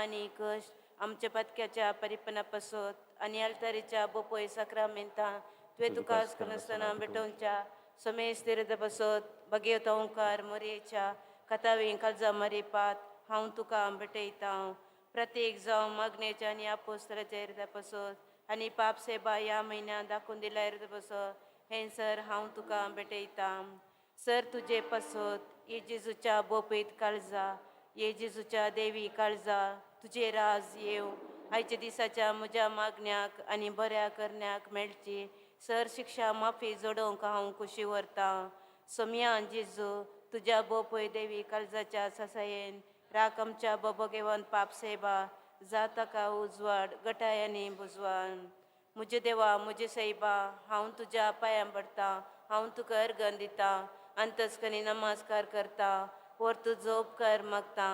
आनी कश्ट आमच्या पातक्याच्या परिपना पासत आनी आल्तारीच्या बोपोय साक्रामेंता तुवें तुका नासतना भेटोवच्या समेस्त पासत बगेवत ओंकार मोरयेच्या कथावी कालजा मरेपात हांव तुका भेटयतां. प्रत्येक जावं मागणेच्या आनी आपोस्तराच्या इर्दा पासत आनी पाप सेवा ह्या म्हयन्यात दाखोवन दिल्या इर्दा पासत हें सर हांव तुका भेटयतां. सर तुजे पासत ये जेजूच्या बोपयत काळजा, ये जेजूच्या देवी काळजा, तुजे राज येवं. आयच्या दिसाच्या म्हज्या मागण्याक आनी बऱ्या करण्याक मेळची सर शिक्षा माफी जोडोवंक हांव खुशी व्हरतां. सोमया जेजू, तुज्या बोपय देवी काळजाच्या सासायेन राख आमच्या बोबोगेवन पाप सेवा जाता उजवाड गटाय आनी बुजवान. म्हजे देवा, म्हजे सैबा, हांव तुज्या पांयां पडटा, हांव तुका अर्गन दिता, अंतस्कनी नमस्कार करता वर तुजो उपकार मागता.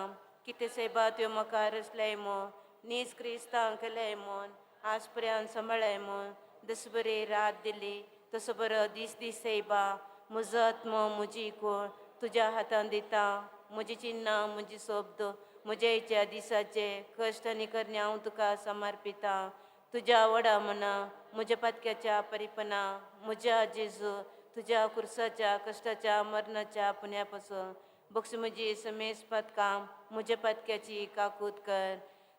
कितें सैबा त्यो म्हाका रचल्याय म्हूण, नीज क्रिस्तांव केल्याय म्हूण, आज पर्यंत सांबाळ्ळाय म्हूण, जसो बरी रात दिली तसो बरो दीस दीस सैबा. म्हजो आत्मो, म्हजी कोण तुज्या हातान दिता. म्हजी चिन्नां, म्हजी शब्द, म्हज्या हेच्या दिसाचे कश्ट आनी करणे हांव तुका समर्पितां. तुज्या वडा मना म्हज्या पातक्याच्या परिपना, म्हज्या जेजू, तुज्या कुर्साच्या कश्टाच्या मरणाच्या पुण्या पासून बक्षी म्हजी समेस पातकां, म्हज्या पातक्याची काकूत कर.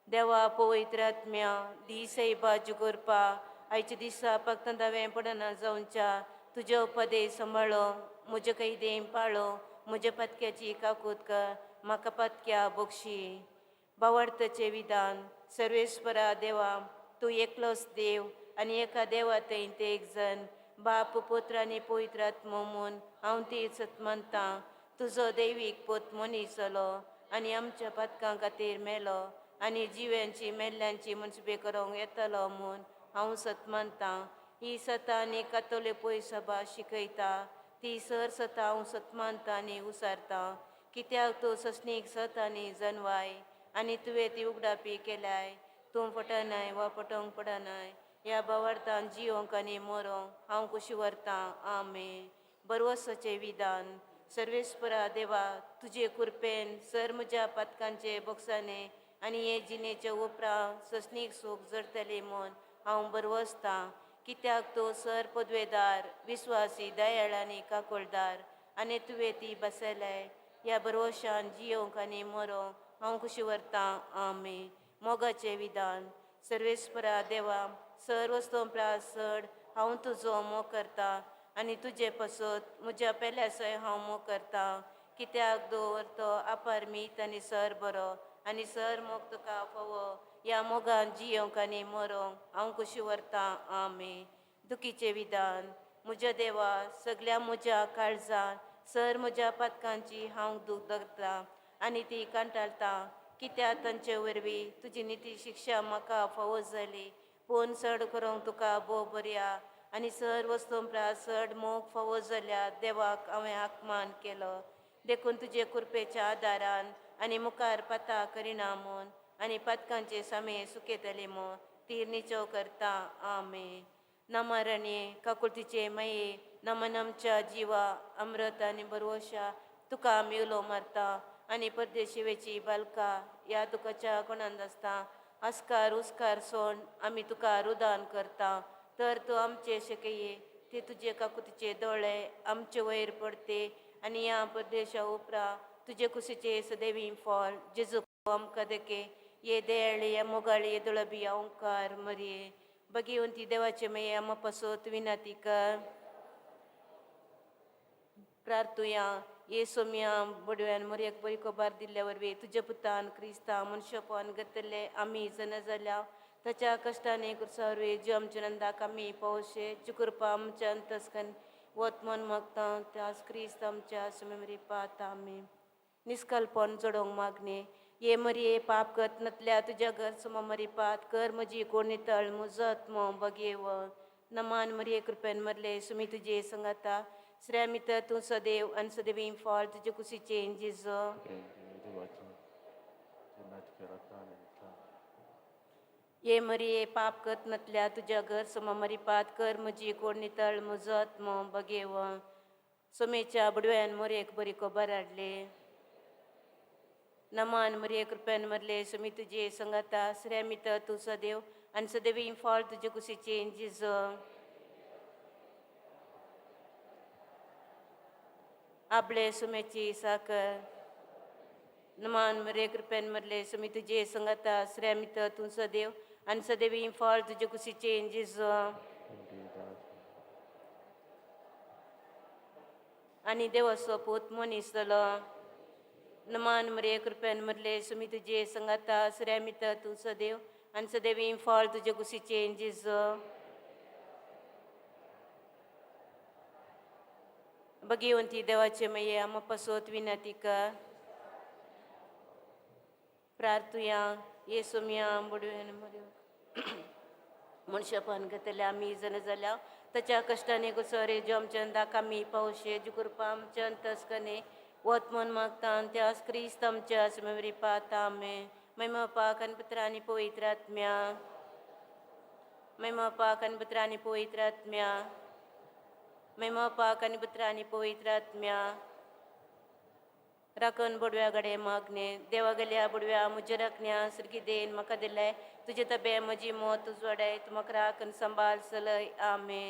देवा पवित्र आत्म्या दी सैबा जुगोरपा, आयच्या दिसा पाकतां हांवें पडना जावच्या तुज्या उपदेश सांबाळो, म्हज्या कैदें पाळो, म्हज्या पातक्याची काकूत कर, म्हाका पातक्या बक्षी. भावार्थाचें विधान. सर्वेस्परा देवा, तूं एकलोच देव आनी एका देवा थंय ते एक जण बाप, पुत्र आनी पवित्र आत्मो म्हूण हांव ती सत मानतां. तुजो दैवीक पोत मनीस जालो आनी आमच्या पातकां खातीर मेलो आनी जिव्यांची मेल्ल्यांची मनसुबे करूंक येतलो म्हूण हांव सत मानतां. ही सता आनी कातोले पय सभा शिकयता ती सर सता हांव सत मानता आनी उसारतां, कित्याक तूं ससणीक सत आनी जनवाय आनी तुवें ती उगडापी केल्याय. तूं फटनाय वा फटोवंक पडनाय. ह्या भावार्थान जियोंक आनी मरोंक हांव खुशी व्हरतां. आमे. बरवसाचें विधान. सर्वेस्परा देवा, तुजे कृपेन सर म्हज्या पातकांचे बोक्साने आनी हे जिणेचे उपरांत ससणीक सूख जरतले म्हूण हांव बरवसतां, कित्याक तूं सर पदवेदार, विस्वासी, दयाळ आनी काकोळदार आनी तुवें ती बसयलाय. ह्या बरवशान जियोंक आनी मरोंक हांव खुशी व्हरतां. आमे. मोगाचें विधान. सर्वेस्परा देवा, सर वस्तू प्रास चड हांव तुजो मोग करता आनी तुजे पासत म्हज्या पेल्यासय हांव मोग करता, कित्याक दवरतो आपारमीत आनी सर बरो आनी सर मोग तुका फावो. ह्या मोगान जियोंक आनी मरोंक हांव खुशी व्हरतां. आमे. दुखीचें विधान. म्हज्या देवा, सगल्या म्हज्या काळजान सर म्हज्या पातकांची हांव दूख धरता आनी ती कंटाळटा, कित्याक तांचे वरवीं तुजी निती शिक्षा म्हाका फावो जाली. पूण चड करूंक तुका भोव बऱ्या आनी सर वस्तू प्रास चड मोग फावो जाल्या देवाक हांवें आकमान केलो. देखून तुजे कृपेच्या आदारान आनी मुखार पता करिना म्हूण आनी पातकांचे सामे सुकयतले म्हूण ती निचो करता. आमे. नमरणे काकुळतीचे मये, नमन आमच्या जिवा, अमृत आनी बरवशा, तुका आमी उलो मारता आनी परदेशिवेची बालका ह्या तुकाच्या कोणांत आसता आस्कार उस्कार सोण आमी तुका रुदान करता. तर तूं आमचे शकये ते तुजे काकुतीचे दोळे आमचे वयर पडते आनी ह्या परदेशा उपरा तुजे कुशीचे सदैवी फॉल जेजू आमकां देखे. ये दयाळी, ये मोगाळी, ये दुळबी ओंकार मरये, बगेवंती देवाचे मये, आमा पासत विनंती कर. प्रार्थुया. ये सोम्या, बडव्यान मोरयेक बरी खबर दिल्ल्या वरवीं तुज्या पुतान क्रिस्ता मनशपण घेतले आमी जन जाल्या ताच्या कश्टांनी कुर्सा वरवीं जीव आमच्या नंदाक आमी पावशे चिकुरपा आमच्या अंतस्कन वत मन मागता. त्यास क्रिस्त आमच्या सुमेमरी पात. आमी. निस्कल्पन जोडोवंक मागणे. ये मरये, पाप करत नतल्या तुज्या घर सुमा मरी पात कर म्हजी कोण नितळ, म्हजो आत्मो बगेव. नमान मरये, कृपेन मरले, सुमी तुजे संगाता, श्रेमित तूं सदैव आनी सदैवी फॉल तुजे कुशीचे जेजो. ये मरये, पाप करत नतल्या तुज्या घर सुमा मरी पात कर म्हजी कोण नितळ, म्हजो आत्मो बगेव. सोमेच्या बुडव्यान मोरयेक बरी खबर हाडली. नमान मरिये कृपेन मरले सुमी तुजे संगाता श्रेमित तूं सदैव आनी सदैवी फळ तुजे कुशीचे जेजू. आपले सुमेची साकर. नमान मरिये कृपेन मरले सुमी तुजे संगाता श्रेमित तूं सदैव आनी सदैवी फळ तुजे कुशीचे जेजू. आनी देवाचो पूत मनीस जालो. नमान मरिये कृपेन मरले सुमी तुजे संगाता श्रेमित तूं सदैव आनी सदैवी फळ तुजे कुशीचे जेजू. भगवंती देवाचे मये आमा पासत विनंती कर. प्रार्थुया. येसू मिया बुडवेन मनशापान घेतले आमी जण जाल्या ताच्या कश्टांनी कुसरे जो आमच्या दाक आमी पावशे जी कृपा आमच्या अंतस्कने वत मन मागता आनी त्यास क्रिस्त आमच्या सुमेवरी पाता आमे. महिमा पाक आनी पुत्र आनी पवित्र आत्म्या. महिमा पाक आनी पुत्र आनी पवित्र आत्म्या. महिमा पाक आनी पुत्र आनी पवित्र आत्म्या. राखण बुडव्या गडे मागणे देवा गेल्या बुडव्या म्हज्या राखण्या सर्गी देन म्हाका दिलाय तुजे तबे म्हजी मोत उजवाडाय तूं म्हाका राखण सांबाळ सलय आमे.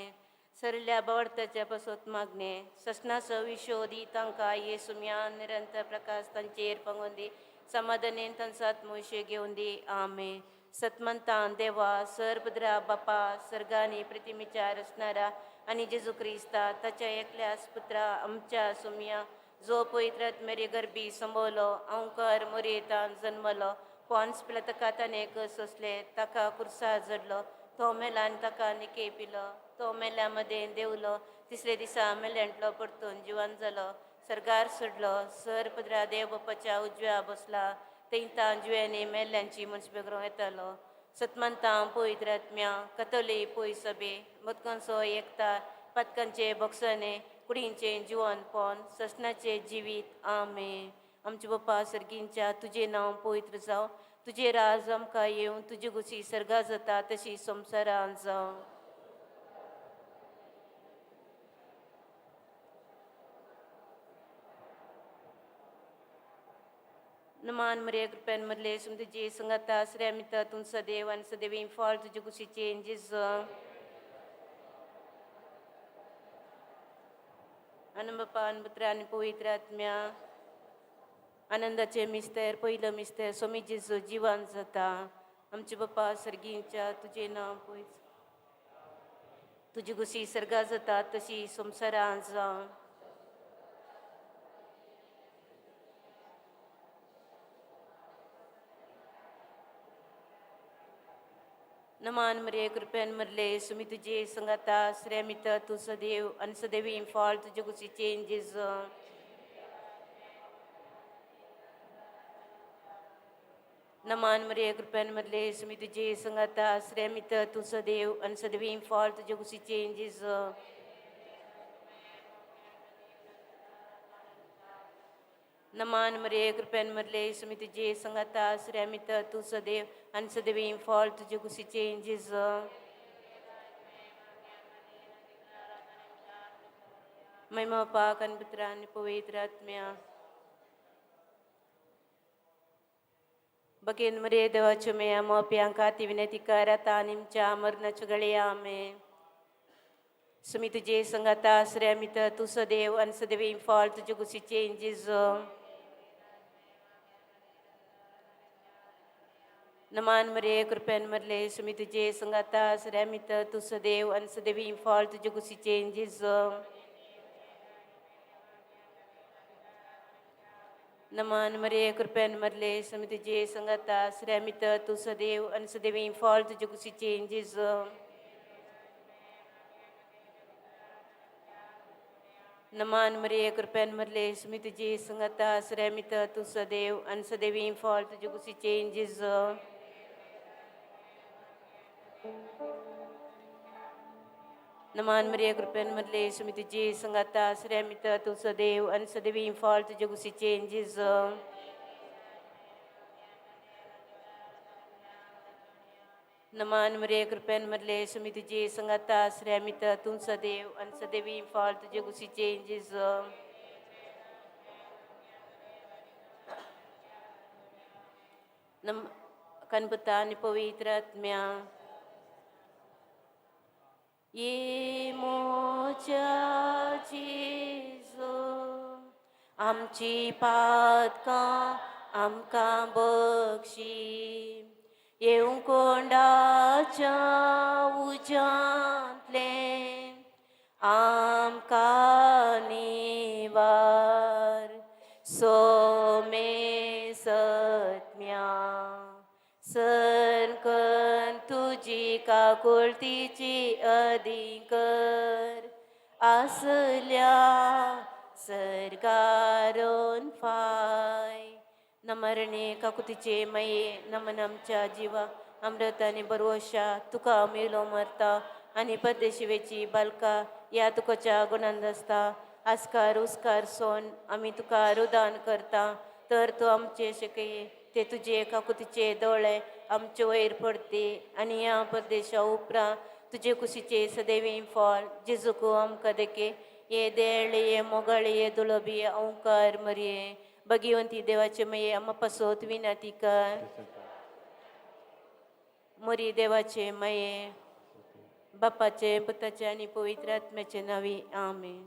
सरल्या बावडताच्या पासत मागणे ससनाचो विशोदी तांकां येसुम्या निरंतर प्रकाश तांचेर पांगोवन दी समाधानेन तांचो आत्मविशय घेवन दी आमे. सतमंतान देवा सरभद्रा बापा सर्गानी प्रतिमेच्या रचणारा आनी जेजू क्रिस्ता ताच्या एकल्याच पुत्रा आमच्या सुम्या जो पवित्र मेरे गर्भी संभवलो अंकर मोरयेतान जन्मलो पॉन्स पिला ताका ताणें सोंसले ताका कुर्सा जडलो तो मेला आनी ताका निके पिलो तो मेल्या मदें देंवलो तिसरे दिसा मेल्यांतलो परतून जिवन जालो सर्गार सोडलो सर पदरा देव बापाच्या उजव्या बसला तेंतां जिव्यांनी मेल्ल्यांची मनसबेगरो येतालो. सतमंतां पवित्र आत्म्या कतोली पय सभे मोदकांचो एकता पातकांचे बक्षणे कुडींचें जिवनपण ससनाचें जिवीत आमे. आमचे बापा सर्गींच्या तुजें नांव पवित्र जावं तुजें राज आमकां येवं तुजी गुसी सर्गा जाता तशी संवसारान जावं. नमान मरिये कृपेन मरले सुम तुजी संगाता श्रेमित तूं सदैव आनी सदैवी फळ तुजे कुशीचे जेजू. आनी बापा आनी पुत्र आनी पवित्र आत्म्या. आनंदाचे मिस्तर पयलो मिस्तर सोमी जेजू जिवन जाता. आमचे बापा सर्गींच्या तुजें नांव पयस तुजी गुसी सर्गा जाता तशी संवसारान जावं. नमान मरिये कृपेन मरले सुमी तुजे संगाता श्रेमित तूं सदैव आनी सदैवी फळ तुजे कुशीचे जेजू. नमान मरिये कृपेन मरले सुमी तुजे संगाता श्रेमित तूं सदैव आनी सदैवी फळ तुजे कुशीचे जेजू. नमान मरिये कृपेन मरले सुमी तुजे संगाता श्रेमित तूं सदैव आनी सदैवी फळ तुजे कुशीचे जेजू. महिमा पाक आनी पुत्र आनी पवित्र आत्म्या. बगेन मरिये देवाच्यो मेया मोप्यांका ती विनंती कर आतां आनी आमच्या मरणाच्यो घडये आमेन. सुमी तुजे संगाता श्रेमित तूं सदैव आनी सदैवी फळ तुजे कुशीचे जेजू. नमान मरिये कृपेन मरले सुमी तुजे संगाता श्रेमित तूं सदैव आनी सदैवी फळ तुजे कुशीचे जेजू. नमान मरिये कृपेन मरले सुमी तुजे संगाता श्रेमित तूं सदैव आनी सदैवी फळ तुजे कुशीचे जेजू. नमान मरिये कृपेन मरले सुमी तुजे संगाता श्रेमित तूं सदैव आनी सदैवी फळ तुजे कुशीचे जेजू. नमान मरिये कृपेन मरले सुमी तुजे संगाता श्रेमित तूं सदैव आनी सदैवी फळ तुजे कुशीचे जेजू. नमान मरिये कृपेन मरले सुमी तुजे संगाता श्रेमित तूं सदैव आनी सदैवी फळ तुजे कुशीचे जेजू. कानपुता आनी पवित्र आत्म्या. ये मोच्या जेजू आमची पातकां आमकां बक्षी येवं कोंडाच्या उज्यांतलें आमकां निवार सोमे सत्म्या सरकन तुजी काकुळतीची अधिकर आसल्या सरकारून फाय नमरणे काकुतीचे मये नमन आमच्या जिवा अमृताने बरवशा तुका मेलो मरता आनी परदेशिवेची बालका या तुकाच्या गुणांत आसता आस्कार उस्कार सोन आमी तुका रुदान करता तर तूं आमचे शकये ते तुजे काकुतीचे दोळे आमचे वयर पडते आनी ह्या परदेशा उपरांत तुजे कुशीचे सदैवी फॉल जेजूक आमकां देखे ये देळे ये मोगाळे ये दुलबी ओंकार मरये भगिवंती देवाचे मये आमा पासत विनाती कर मोरी देवाचे मये बापाचे पुताचे आनी पवित्र आत्म्याचे नावी आमेन.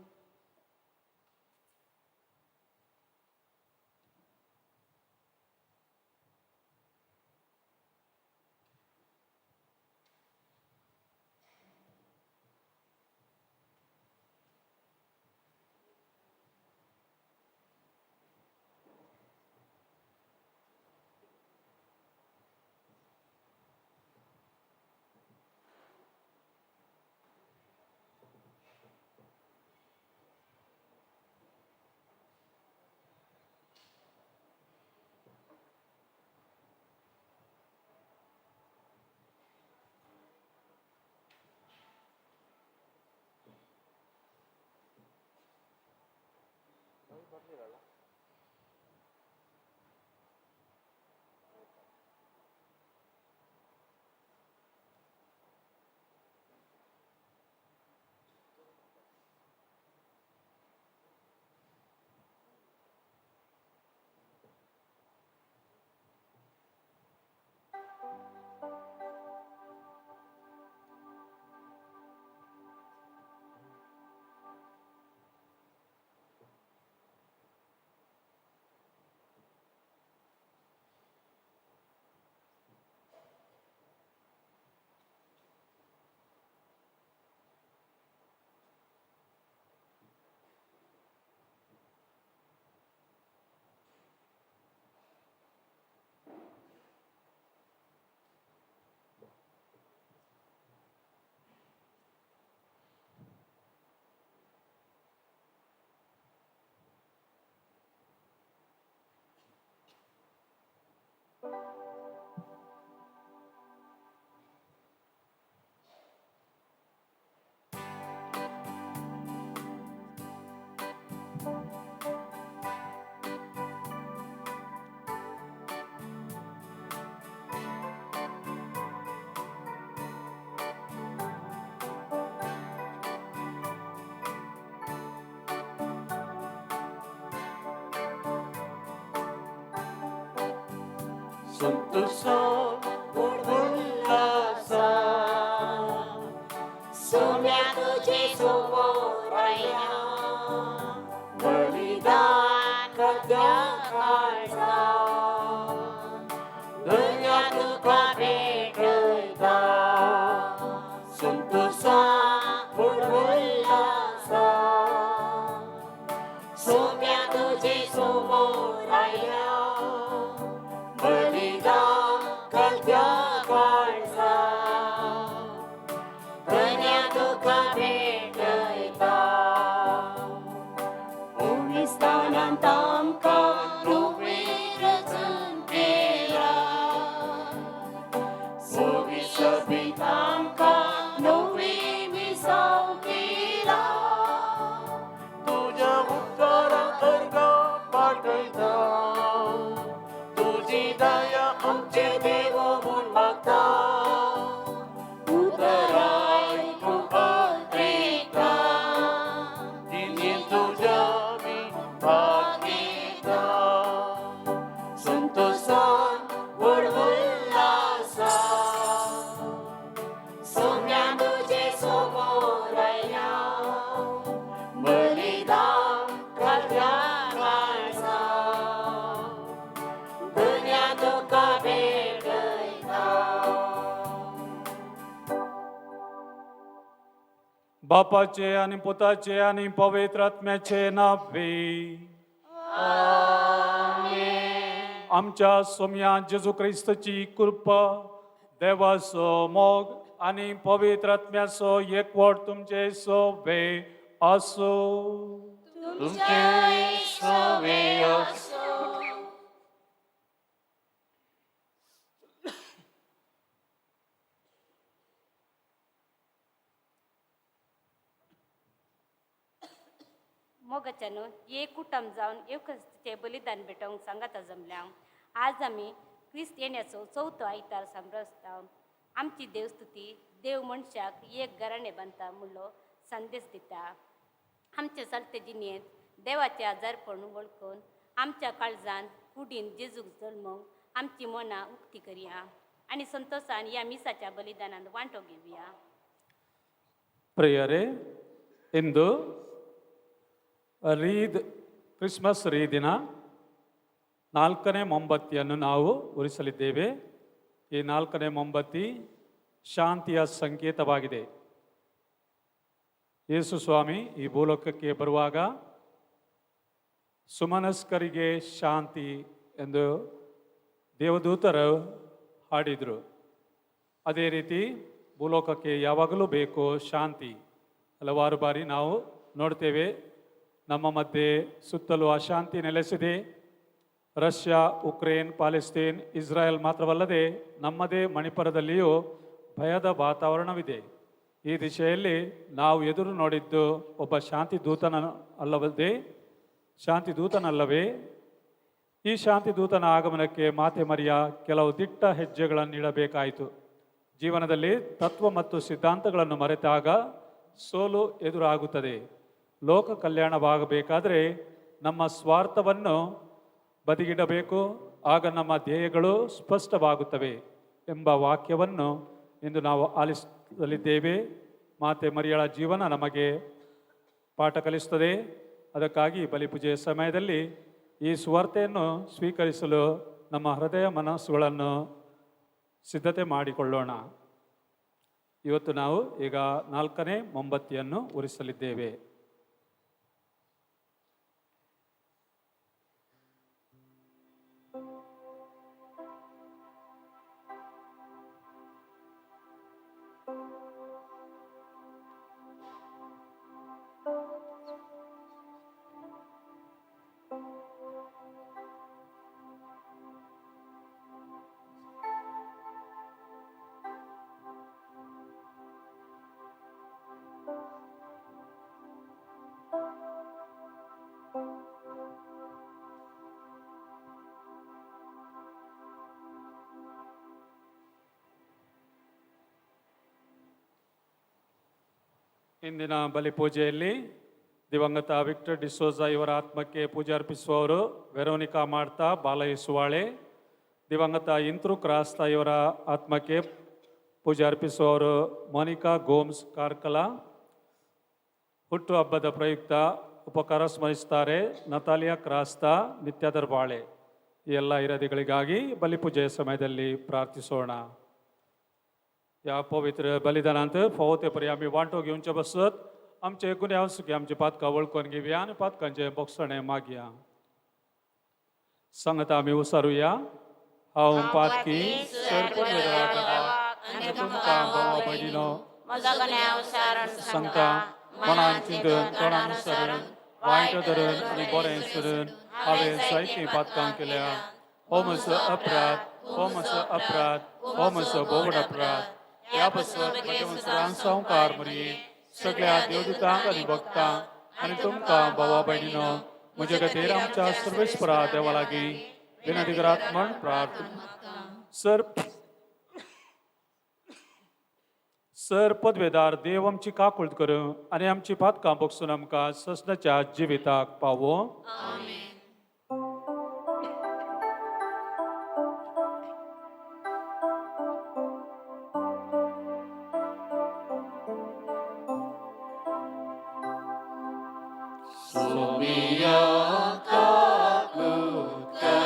Santo उल्लासा सोम्या तुझे समोर आयला बलिदान करत्या काळजा दया तुका भेटयता संतोषा उल्लासा सोम्या तुझे समोर आयला बलिदान करत्या काळजा दया तुका भेटयता ओविस्तानांत आमकां तुवें रचून केला सोवी सोबीत आमकां नवी मिसांव केला तुज्या उपकारां अर्गां पाठयता तुजी दया आमचे देव म्हूण मागता उतराय तुका दिली तुज्या आमी भागयता संतोषान व्हड उल्लासान बापाचे आनी पुताचे आनी पवित्र आत्म्याचे नावे. आमच्या सोम्या जेजू क्रिस्तची कृपा, देवाचो मोग आनी पवित्र आत्म्याचो एकवट तुमचे सोबे आसूं. तुमचे सवे आसो. मोगाच्यानो एक कुटुंब जावन येवखस्तीचें बलिदान भेटोवंक सांगाता जमल्या. आज आमी क्रिस्त येण्याचो चवथो आयतार सांबाळता. आमची देवस्तुती देव मनशाक एक घराणें बांदता म्हणलो संदेश दिता. आमचे चलते जिणेंत देवाचें आजारपण वळखून आमच्या काळजान कुडीन जेजूक जल्मोवंक आमची मनां उक्ती करया आनी संतोशान ह्या मिसाच्या बलिदानांत वांटो घेवया. ಪ್ರಿಯರೇ, ಇಂದು ರೀದ್ ಕ್ರಿಸ್ಮಸ್ ರೀದಿನ ನಾಲ್ಕನೇ ಮೊಂಬತ್ತಿಯನ್ನು ನಾವು ಉರಿಸಲಿದ್ದೇವೆ. ಈ ನಾಲ್ಕನೇ ಮೊಂಬತ್ತಿ ಶಾಂತಿಯ ಸಂಕೇತವಾಗಿದೆ. ಯೇಸು ಸ್ವಾಮಿ ಈ ಭೂಲೋಕಕ್ಕೆ ಬರುವಾಗ ಸುಮನಸ್ಕರಿಗೆ ಶಾಂತಿ ಎಂದು ದೇವದೂತರು ಹಾಡಿದರು. ಅದೇ ರೀತಿ ಭೂಲೋಕಕ್ಕೆ ಯಾವಾಗಲೂ ಬೇಕು ಶಾಂತಿ. ಹಲವಾರು ಬಾರಿ ನಾವು ನೋಡ್ತೇವೆ, ನಮ್ಮ ಮಧ್ಯೆ ಸುತ್ತಲೂ ಅಶಾಂತಿ ನೆಲೆಸಿದೆ. ರಷ್ಯಾ, ಉಕ್ರೇನ್, ಪ್ಯಾಲೆಸ್ಟೈನ್, ಇಸ್ರಾಯೇಲ್ ಮಾತ್ರವಲ್ಲದೆ ನಮ್ಮದೇ ಮಣಿಪುರದಲ್ಲಿಯೂ ಭಯದ ವಾತಾವರಣವಿದೆ. ಈ ದಿಶೆಯಲ್ಲಿ ನಾವು ಎದುರು ನೋಡಿದ್ದು ಒಬ್ಬ ಶಾಂತಿ ದೂತನ ಅಲ್ಲವದೇ ಶಾಂತಿ ದೂತನಲ್ಲವೇ? ಈ ಶಾಂತಿ ದೂತನ ಆಗಮನಕ್ಕೆ ಮಾತೆ ಮರಿಯ ಕೆಲವು ದಿಟ್ಟ ಹೆಜ್ಜೆಗಳನ್ನು ಇಡಬೇಕಾಯಿತು. ಜೀವನದಲ್ಲಿ ತತ್ವ ಮತ್ತು ಸಿದ್ಧಾಂತಗಳನ್ನು ಮರೆತಾಗ ಸೋಲು ಎದುರಾಗುತ್ತದೆ. ಲೋಕ ಕಲ್ಯಾಣವಾಗಬೇಕಾದರೆ ನಮ್ಮ ಸ್ವಾರ್ಥವನ್ನು ಬದಿಗಿಡಬೇಕು. ಆಗ ನಮ್ಮ ಧ್ಯೇಯಗಳು ಸ್ಪಷ್ಟವಾಗುತ್ತವೆ ಎಂಬ ವಾಕ್ಯವನ್ನು ಇಂದು ನಾವು ಆಲಿಸಲಿದ್ದೇವೆ. ಮಾತೆ ಮರಿಯಳ ಜೀವನ ನಮಗೆ ಪಾಠ ಕಲಿಸುತ್ತದೆ. ಅದಕ್ಕಾಗಿ ಬಲಿಪೂಜೆಯ ಸಮಯದಲ್ಲಿ ಈ ಸುವಾರ್ತೆಯನ್ನು ಸ್ವೀಕರಿಸಲು ನಮ್ಮ ಹೃದಯ ಮನಸ್ಸುಗಳನ್ನು ಸಿದ್ಧತೆ ಮಾಡಿಕೊಳ್ಳೋಣ. ಇವತ್ತು ನಾವು ಈಗ ನಾಲ್ಕನೇ ಮೊಂಬತ್ತಿಯನ್ನು ಉರಿಸಲಿದ್ದೇವೆ. ಇಂದಿನ ಬಲಿಪೂಜೆಯಲ್ಲಿ ದಿವಂಗತ ವಿಕ್ಟರ್ ಡಿಸೋಜಾ ಇವರ ಆತ್ಮಕ್ಕೆ ಪೂಜೆ ಅರ್ಪಿಸುವವರು ವೆರೋನಿಕಾ ಮಾಡ್ತಾ ಬಾಲಯೇಸುವಾಳೆ. ದಿವಂಗತ ಇಂತ್ರು ಕ್ರಾಸ್ತಾ ಇವರ ಆತ್ಮಕ್ಕೆ ಪೂಜೆ ಅರ್ಪಿಸುವವರು ಮೋನಿಕಾ ಗೋಮ್ಸ್ ಕಾರ್ಕಲ. ಹುಟ್ಟುಹಬ್ಬದ ಪ್ರಯುಕ್ತ ಉಪಕಾರ ಸ್ಮರಿಸುತ್ತಾರೆ ನತಾಲಿಯಾ ಕ್ರಾಸ್ತಾ ನಿತ್ಯದರ್ ಬಾಳೆ. ಈ ಎಲ್ಲ ಇರದಿಗಳಿಗಾಗಿ ಬಲಿಪೂಜೆಯ ಸಮಯದಲ್ಲಿ ಪ್ರಾರ್ಥಿಸೋಣ. ह्या पवित्र बलिदानांत फावो ते परी आमी वांटो घेवचे बसत आमचे गुन्यांव सुखी आमची पातकां वळखून घेवया आनी पातकांचे बोगसणें मागया. सांगता आमी उसारुया. हांव पातकी आनी तुमकां भावा भयणीनो सांगता, मनान चिंतून, तोंडान अनुसरून, वायट धरून आनी बरें सोडून हांवें जायतीं पातकां केल्या. हो म्हजो अपराध, हो म्हजो अपराध, हो म्हजो भोवड अपराध. ह्या पासत म्हज्या संवसारान संवकार मरये, सगळ्या देवदूतांक आनी भक्तांक आनी तुमकां भावा भयणीनो म्हज्या खातीर आमच्या सर्वेस्परा देवा लागीं विनंती करात म्हण प्रार्थना. सर सर पदवेदार देव आमची काकूळत करूं आनी आमची पातकां बगसून आमकां ससनाच्या जिविताक पावो. Somiya kakutka,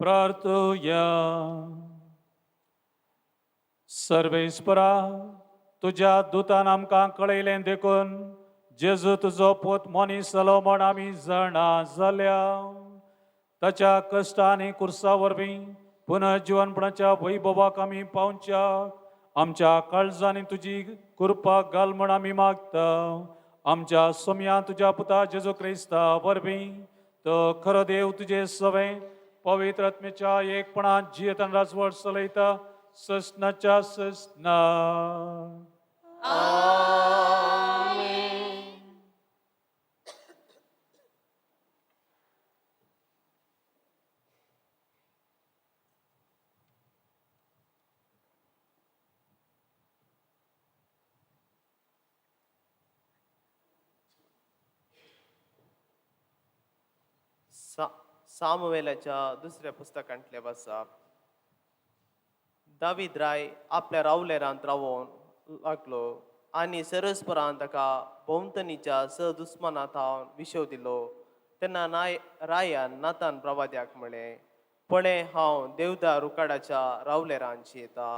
प्रार्थया. सर्वेस्परा, तुज्या दुतान आमकां कळयलें देखून जेजू तुजो पोत मनीस जालो म्हण आमी जाणा जाल्या. ताच्या कश्ट आनी कुर्सा वरवीं पुनर्जिवनपणाच्या वैभवाक आमी पावच्याक आमच्या काळजांनी तुजी कृपा घाल म्हण आमी मागता. आमच्या सोम्या तुज्या पुता जेजू क्रिस्ता वरवीं, तो खरो देव तुजे सवें पवित्र आत्म्याच्या एकपणात जियेतान राजवट चलयता ससनाच्या ससना. सामुवेलाच्या दुसऱ्या पुस्तकांतले बसा. दावीद राय आपल्या रावलेरांत रावोन लागलो आनी सरस्परान ताका भोंवतणीच्या स दुस्माना थावन विशव दिलो. तेन्ना नाय रायान नातान प्रवाद्याक म्हळें, पळय हांव देवदार रुकाडाच्या रावलेरांत येता,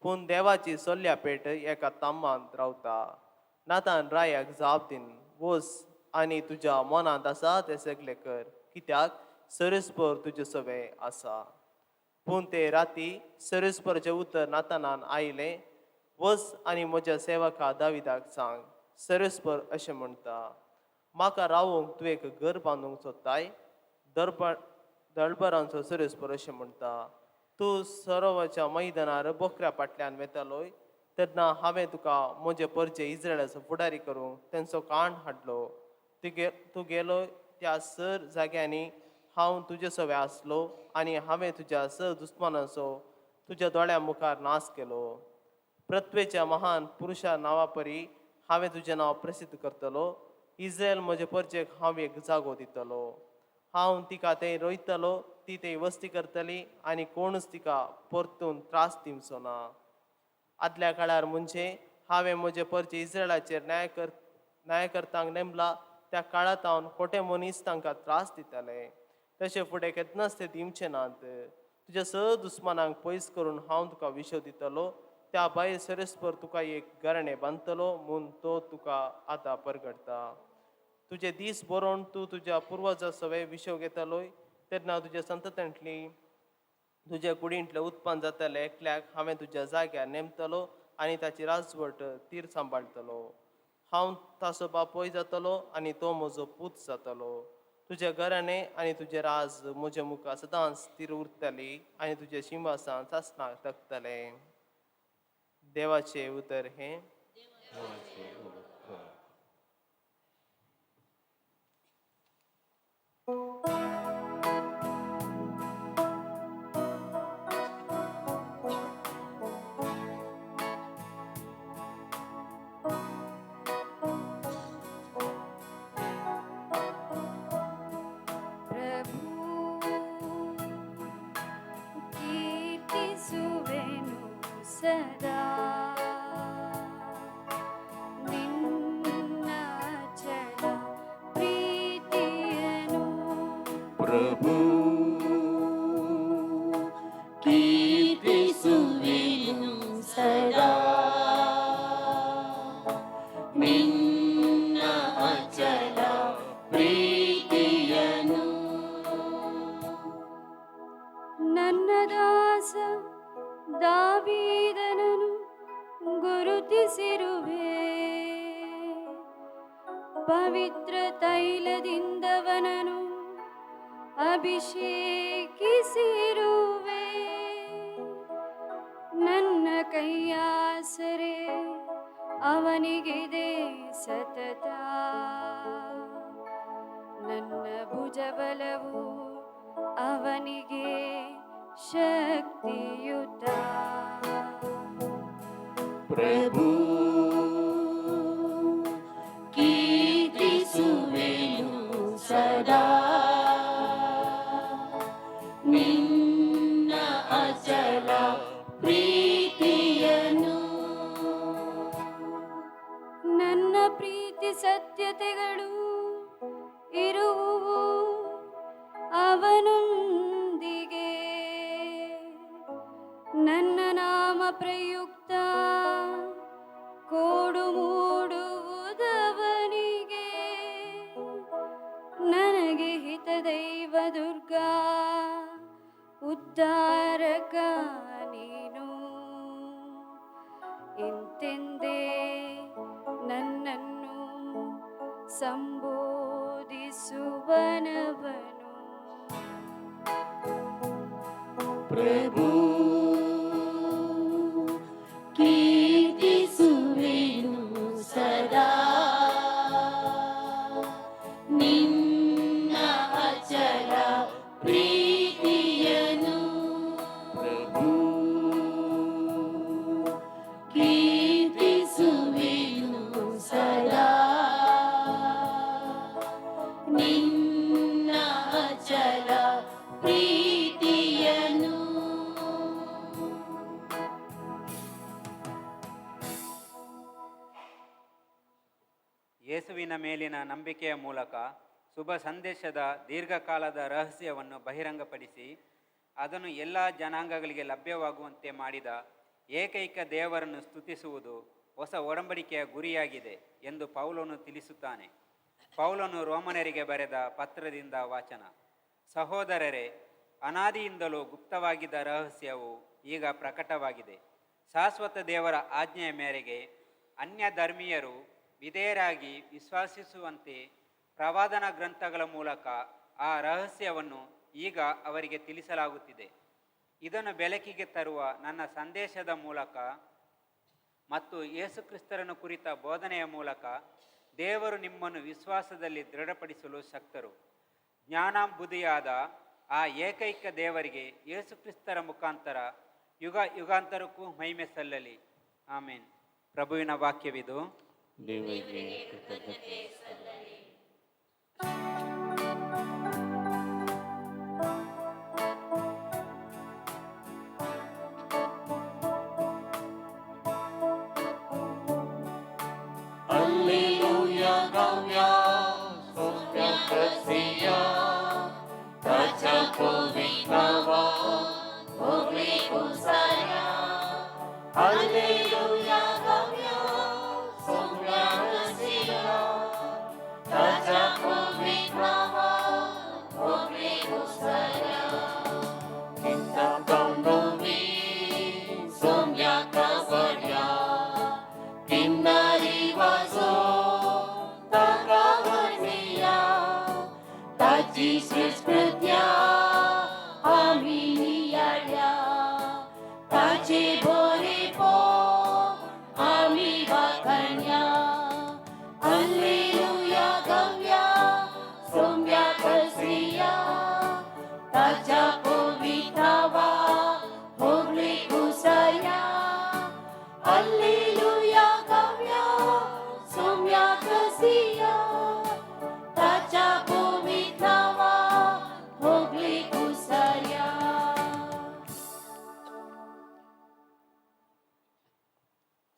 पूण देवाची सोल्या पेट एका तांबांत रावता. नातान रायाक जाप दीन, वोस आनी तुज्या मनांत आसा तें सगळें कर, कित्याक सरस्पर तुजे सवें आसा. पूण ते राती सरस्पराचें उतर नातानान आयलें, वच आनी म्हज्या सेवका दाविदाक सांग, सरस्पर अशें म्हणटा, म्हाका रावोंक तूं एक घर बांदूंक सोदताय? दरबार दळबरांचो सरस्पर अशें म्हणटा, तूं सरोवराच्या मैदानार बोकऱ्या फाटल्यान वेतालोय तेन्ना हांवें तुका म्हजे परजे इस्रायलाचो फुडारी करूंक तेंचो काण हाडलो. तूं गेलो त्या सर जाग्यांनी हांव तुजे सवें आसलो आनी हांवें तुज्या स दुस्मानाचो तुज्या दोळ्या मुखार नाश केलो. पृथ्वेच्या महान पुरुशा नांवा परी हांवें तुजें नांव प्रसिद्ध करतलो. इस्रायल म्हजे परजेक हांव एक जागो दितलो. हांव तिका थंय रोयतलो, ती थंय वस्ती करतली आनी कोणूच तिका परतून त्रास दिवचो ना. आदल्या काळार म्हणजे हांवें म्हजे परजे इस्रायलाचेर न्यायकर्तांक नेमला त्या काळांत हांव खोटे मनीस तांकां त्रास दिताले, तशें फुडें केन्नाच ते दिवचे नात. तुज्या स दुस्मानांक पयस करून हांव तुका विशव दितलो. त्या भायर सरस्पर तुका एक घराणें बांदतलो म्हूण तो तुका आतां परगडटा. तुजे दीस बरोवन तूं तुज्या पुर्वजा सवें विशव घेतलोय तेन्ना तुज्या संततांतली तुज्या कुडींतलें उत्पन्न जातलें एकल्याक हांवें तुज्या जाग्यार नेमतलो आनी ताची राजवट तीर सांबाळटलो. हांव ताचो बापूय जातलो आनी तो म्हजो पूत जातलो. तुजें घराणें आनी तुजें राज म्हज्या मुखार सदांच तीर उरतली आनी तुजें शिंवासान सासणाक तकतलें. देवाचें उतर हें. प्रभु कीर्तिಸುವೆನು ಸದಾ ನಿನ್ನ ಅಚಲ ಪ್ರೀತಿಯನು. ಪ್ರಭು ಕೀರ್ತಿಸುವೆನು ಸದಾ ನಿನ್ನ ಅಚಲ ಪ್ರೀತಿಯನು. ನನ್ನ ದಾಸ ದಾವೀದನನು ಗುರುತಿಸಿರುವೆ, ಪವಿತ್ರ ತೈಲದಿಂದವನನು ಅಭಿಷೇಕಿಸಿರುವೆ. ನನ್ನ ಕೈಯಾಸರೆ ಅವನಿಗಿದೆ ಸತತ, ನನ್ನ ಭುಜಬಲವು ಅವನಿಗೆ ಶಕ್ತಿಯುತ. ಪ್ರಭು ಕೀರ್ತಿಸುವೆನು ಸದಾ ನಿನ್ನ ಅಚಲ ಪ್ರೀತಿಯನು. ನನ್ನ ಪ್ರೀತಿ ಸತ್ಯತೆಗಳು ಇರುವುವು ಅವನೊಂದಿಗೆ. ಪ್ರಯುಕ್ತ ಕೋಡು ಮೂಡುವುದವನಿಗೆ. ನನಗೆ ಹಿತದೈವ ದುರ್ಗಾ, ಉದ್ಧಾರಕ ನೀನು ಇಂತೆಂದೇ ನನ್ನನ್ನು ಸಂಬೋಧಿಸುವನವನು. ಪ್ರಭು, ಕೀರ್ತಿಸುವೆನು ಸದಾ ನಿನ್ನ ಅಚಲ ಪ್ರೀತಿಯನು. ಪ್ರಭು, ಕೀರ್ತಿಸುವೆನು ಸದಾ ನಿನ್ನ ಅಚಲ ಪ್ರೀತಿಯನು. ಯೇಸುವಿನ ಮೇಲಿನ ನಂಬಿಕೆಯ ಮೂಲಕ ಶುಭ ಸಂದೇಶದ ದೀರ್ಘಕಾಲದ ರಹಸ್ಯವನ್ನು ಬಹಿರಂಗಪಡಿಸಿ ಅದನ್ನು ಎಲ್ಲ ಜನಾಂಗಗಳಿಗೆ ಲಭ್ಯವಾಗುವಂತೆ ಮಾಡಿದ ಏಕೈಕ ದೇವರನ್ನು ಸ್ತುತಿಸುವುದು ಹೊಸ ಒಡಂಬಡಿಕೆಯ ಗುರಿಯಾಗಿದೆ ಎಂದು ಪೌಲನು ತಿಳಿಸುತ್ತಾನೆ. ಪೌಲನು ರೋಮನರಿಗೆ ಬರೆದ ಪತ್ರದಿಂದ ವಾಚನ. ಸಹೋದರರೇ, ಅನಾದಿಯಿಂದಲೂ ಗುಪ್ತವಾಗಿದ್ದ ರಹಸ್ಯವು ಈಗ ಪ್ರಕಟವಾಗಿದೆ. ಶಾಶ್ವತ ದೇವರ ಆಜ್ಞೆಯ ಮೇರೆಗೆ ಅನ್ಯ ಧರ್ಮೀಯರು ವಿಧೇಯರಾಗಿ ವಿಶ್ವಾಸಿಸುವಂತೆ ಪ್ರವಾದನ ಗ್ರಂಥಗಳ ಮೂಲಕ ಆ ರಹಸ್ಯವನ್ನು ಈಗ ಅವರಿಗೆ ತಿಳಿಸಲಾಗುತ್ತಿದೆ. ಇದನ್ನು ಬೆಳಕಿಗೆ ತರುವ ನನ್ನ ಸಂದೇಶದ ಮೂಲಕ ಮತ್ತು ಯೇಸುಕ್ರಿಸ್ತರನ್ನು ಕುರಿತ ಬೋಧನೆಯ ಮೂಲಕ ದೇವರು ನಿಮ್ಮನ್ನು ವಿಶ್ವಾಸದಲ್ಲಿ ದೃಢಪಡಿಸಲು ಶಕ್ತರು. ಜ್ಞಾನಾಂಬುಧಿಯಾದ ಆ ಏಕೈಕ ದೇವರಿಗೆ ಯೇಸುಕ್ರಿಸ್ತರ ಮುಖಾಂತರ ಯುಗ ಯುಗಾಂತರಕ್ಕೂ ಮಹಿಮೆ ಸಲ್ಲಲಿ. ಆಮೇನ್. ಪ್ರಭುವಿನ ವಾಕ್ಯವಿದು. ದೇವರಿಗೆ ಕೃತಜ್ಞತೆ ಸಲ್ಲಲಿ. Alleluia गावया सोम्या कसिया, ताच्या पवित्र नांवान होगळी कुसाया. Alleluia गावया सोम्या कसिया, ताच्या पवित्र नांवान होगळी कुसाया. किंता नोवी सोम्या कावड्या, किन्नारी वाजो ताका व्हरया. ताची श्रेश्ठ कृत्या आमी नियाळ्या, ताचे बरेपण आमी वाखाणया. अल्लेलुया गावया सोम्या कसिया, ताच्या पवित्र नांवाक होगळी कुसाया. अल्लेलुया गावया सोम्या कसिया, ताच्या पवित्र नांवाक होगळी कुसाया.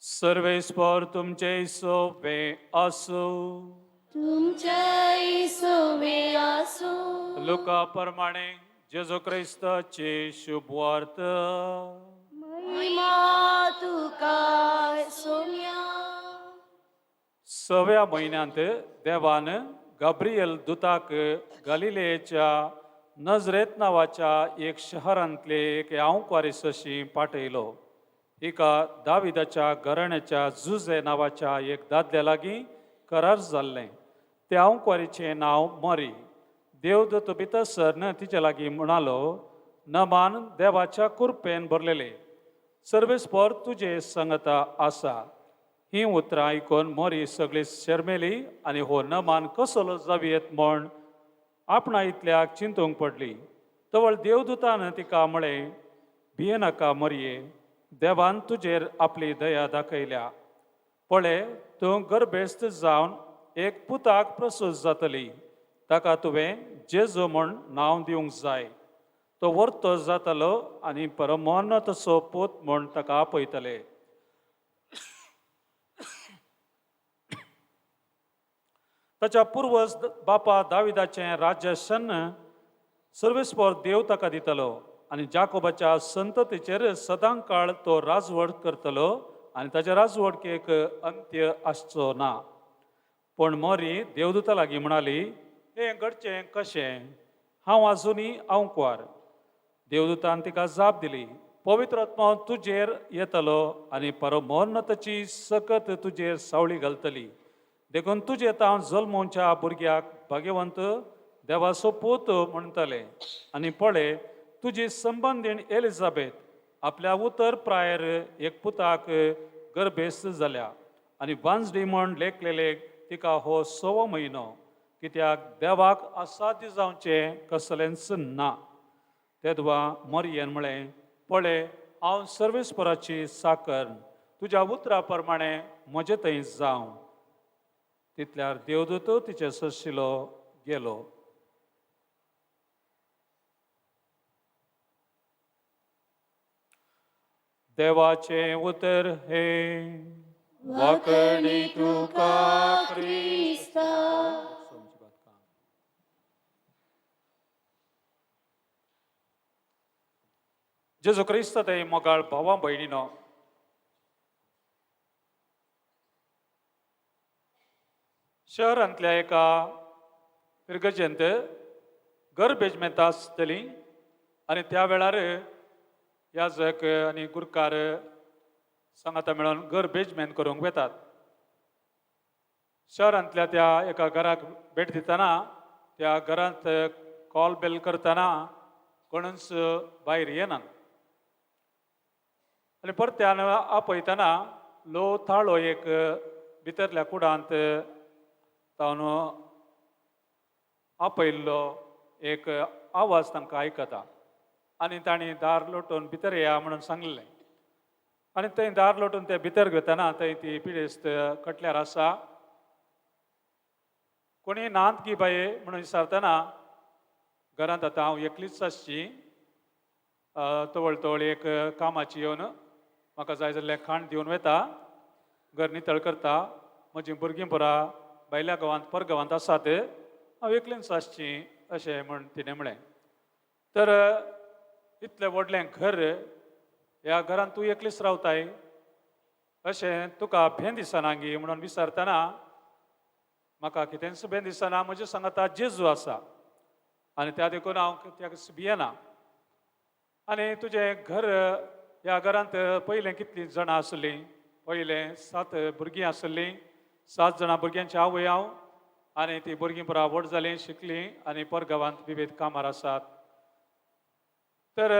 सर्वेस्पर तुमचे सोपे आसूं. तुमच्याय सोवे आसूं. लुका प्रमाणे जेजू क्रिस्ताची शुभवार्त. महिमा तुका सोम्या. सव्या म्हयन्यांत देवान गाब्रियल दुताक गालिलेच्या नजरेत नांवाच्या एक शहरांतले एक आंवकुवारी सशी पाठयलो. हिका दाविदाच्या घराण्याच्या जुजे नांवाच्या एक दादल्या लागीं करार जाल्लें. त्या आंवकुवारीचें नांव मरी. देवदूत भितर सरन तिचे लागीं म्हणालो, नमान, देवाच्या कुरपेन भरलेले, सर्वेस्पर तुजे संगता आसा. ही उतरां आयकून मोरी सगळी शर्मेली आनी हो नमान कसलो जावयेत म्हण आपणा इतल्याक चिंतूंक पडली. तवळ देवदूतान तिका म्हळें, भियेनाका मरये, देवान तुजेर आपली दया दाखयल्या. पळय, तूं गर्भेस्त जावन एक पुताक प्रसूत जातली. ताका तुवें जेजू म्हूण नांव दिवंक जाय. तो वर्तो जातलो आनी परमोन्नताचो पूत म्हूण ताका आपयतले. ताच्या पुर्वज बापा दाविदाचें राज्य शन्न सर्वेस्पर देव ताका दितलो. आनी जाकोबाच्या संततीचेर सदां काळ तो राजवट करतलो आनी ताच्या राजवटकेक अंत्य आसचो ना. पूण मोरी देवदूता लागीं म्हणाली, हें घडचें कशें? हांव आजुनी आंवकुवार. देवदूतान तिका जाप दिली, पवित्र आत्मो तुजेर येतलो आनी परमोन्नताची सकत तुजेर सावळी घालतली, देखून तुजे तांव जल्मोवच्या भुरग्याक भाग्यवंत देवाचो पूत म्हणटले. आनी पळय, तुजी संबंदीण एलिझाबेथ आपल्या उतर प्रायर एक पुताक गर्भेस्त जाल्या आनी वांजडी म्हण लेखलेले तिका हो सवो म्हयनो, कित्याक देवाक असाध्य जावचें कसलेंच ना. तेदवा मोरयेन म्हळें, पळय, हांव सर्वेस्पराची साकर, तुज्या उतरा प्रमाणे म्हजे थंय जावं. तितल्यार देवदूत तिचे सशिलो गेलो. देवाचें उतर हें. वाकणी तुका क्रिस्ता. जेजू क्रिस्त ते मोगाळ भावा भयणीनो, शहरांतल्या एका फिरगजेंत गर्भेजमेंत आसतली आनी त्या वेळार याजक आनी गुरकार सांगाता मेळोन गर्भेजमेंत करूंक वेतात. शहरांतल्या त्या एका घराक भेट दितना त्या घरांत कॉल बेल करतना कोणूच भायर येनात आनी परत्यान आपयतना लो थाळो एक भितरल्या कुडांत तावन आपयल्लो एक आवाज तांकां आयकता आनी तांणी दार लोटून भितर येया म्हणून सांगलें. आनी थंय दार लोटून ते भितर घेतना थंय ती पिडेस्त कटल्यार आसा. कोणी नात गी बाये म्हणून विचारतना घरांत आतां हांव एकलीच आसची, तवळ तवळ एक कामाची येवन म्हाका जाय जाल्लें खाण दिवन वता, घर नितळ करता, म्हजीं भुरगीं पोरां भायल्या गांवांत परगांवांत आसात, हांव एकलेंच आसची अशें म्हण तिणें म्हळें. तर इतलें व्हडलें घर, ह्या घरांत तूं एकलीच रावताय अशें तुका भें दिसना गी म्हणून विचारतना म्हाका कितेंच भें दिसना, म्हज्या सांगाता जेजू आसा आनी त्या देखून हांव कित्याक भियेना. आनी तुजें घर, ह्या घरांत पयलें कितलीं जाणां आसलीं? पयलें 7 भुरगीं आसलीं, 7 जाणां भुरग्यांची आवय हांव आनी ती भुरगीं पुरा व्हड जालीं, शिकलीं आनी परगांवांत विविध कामार आसात. तर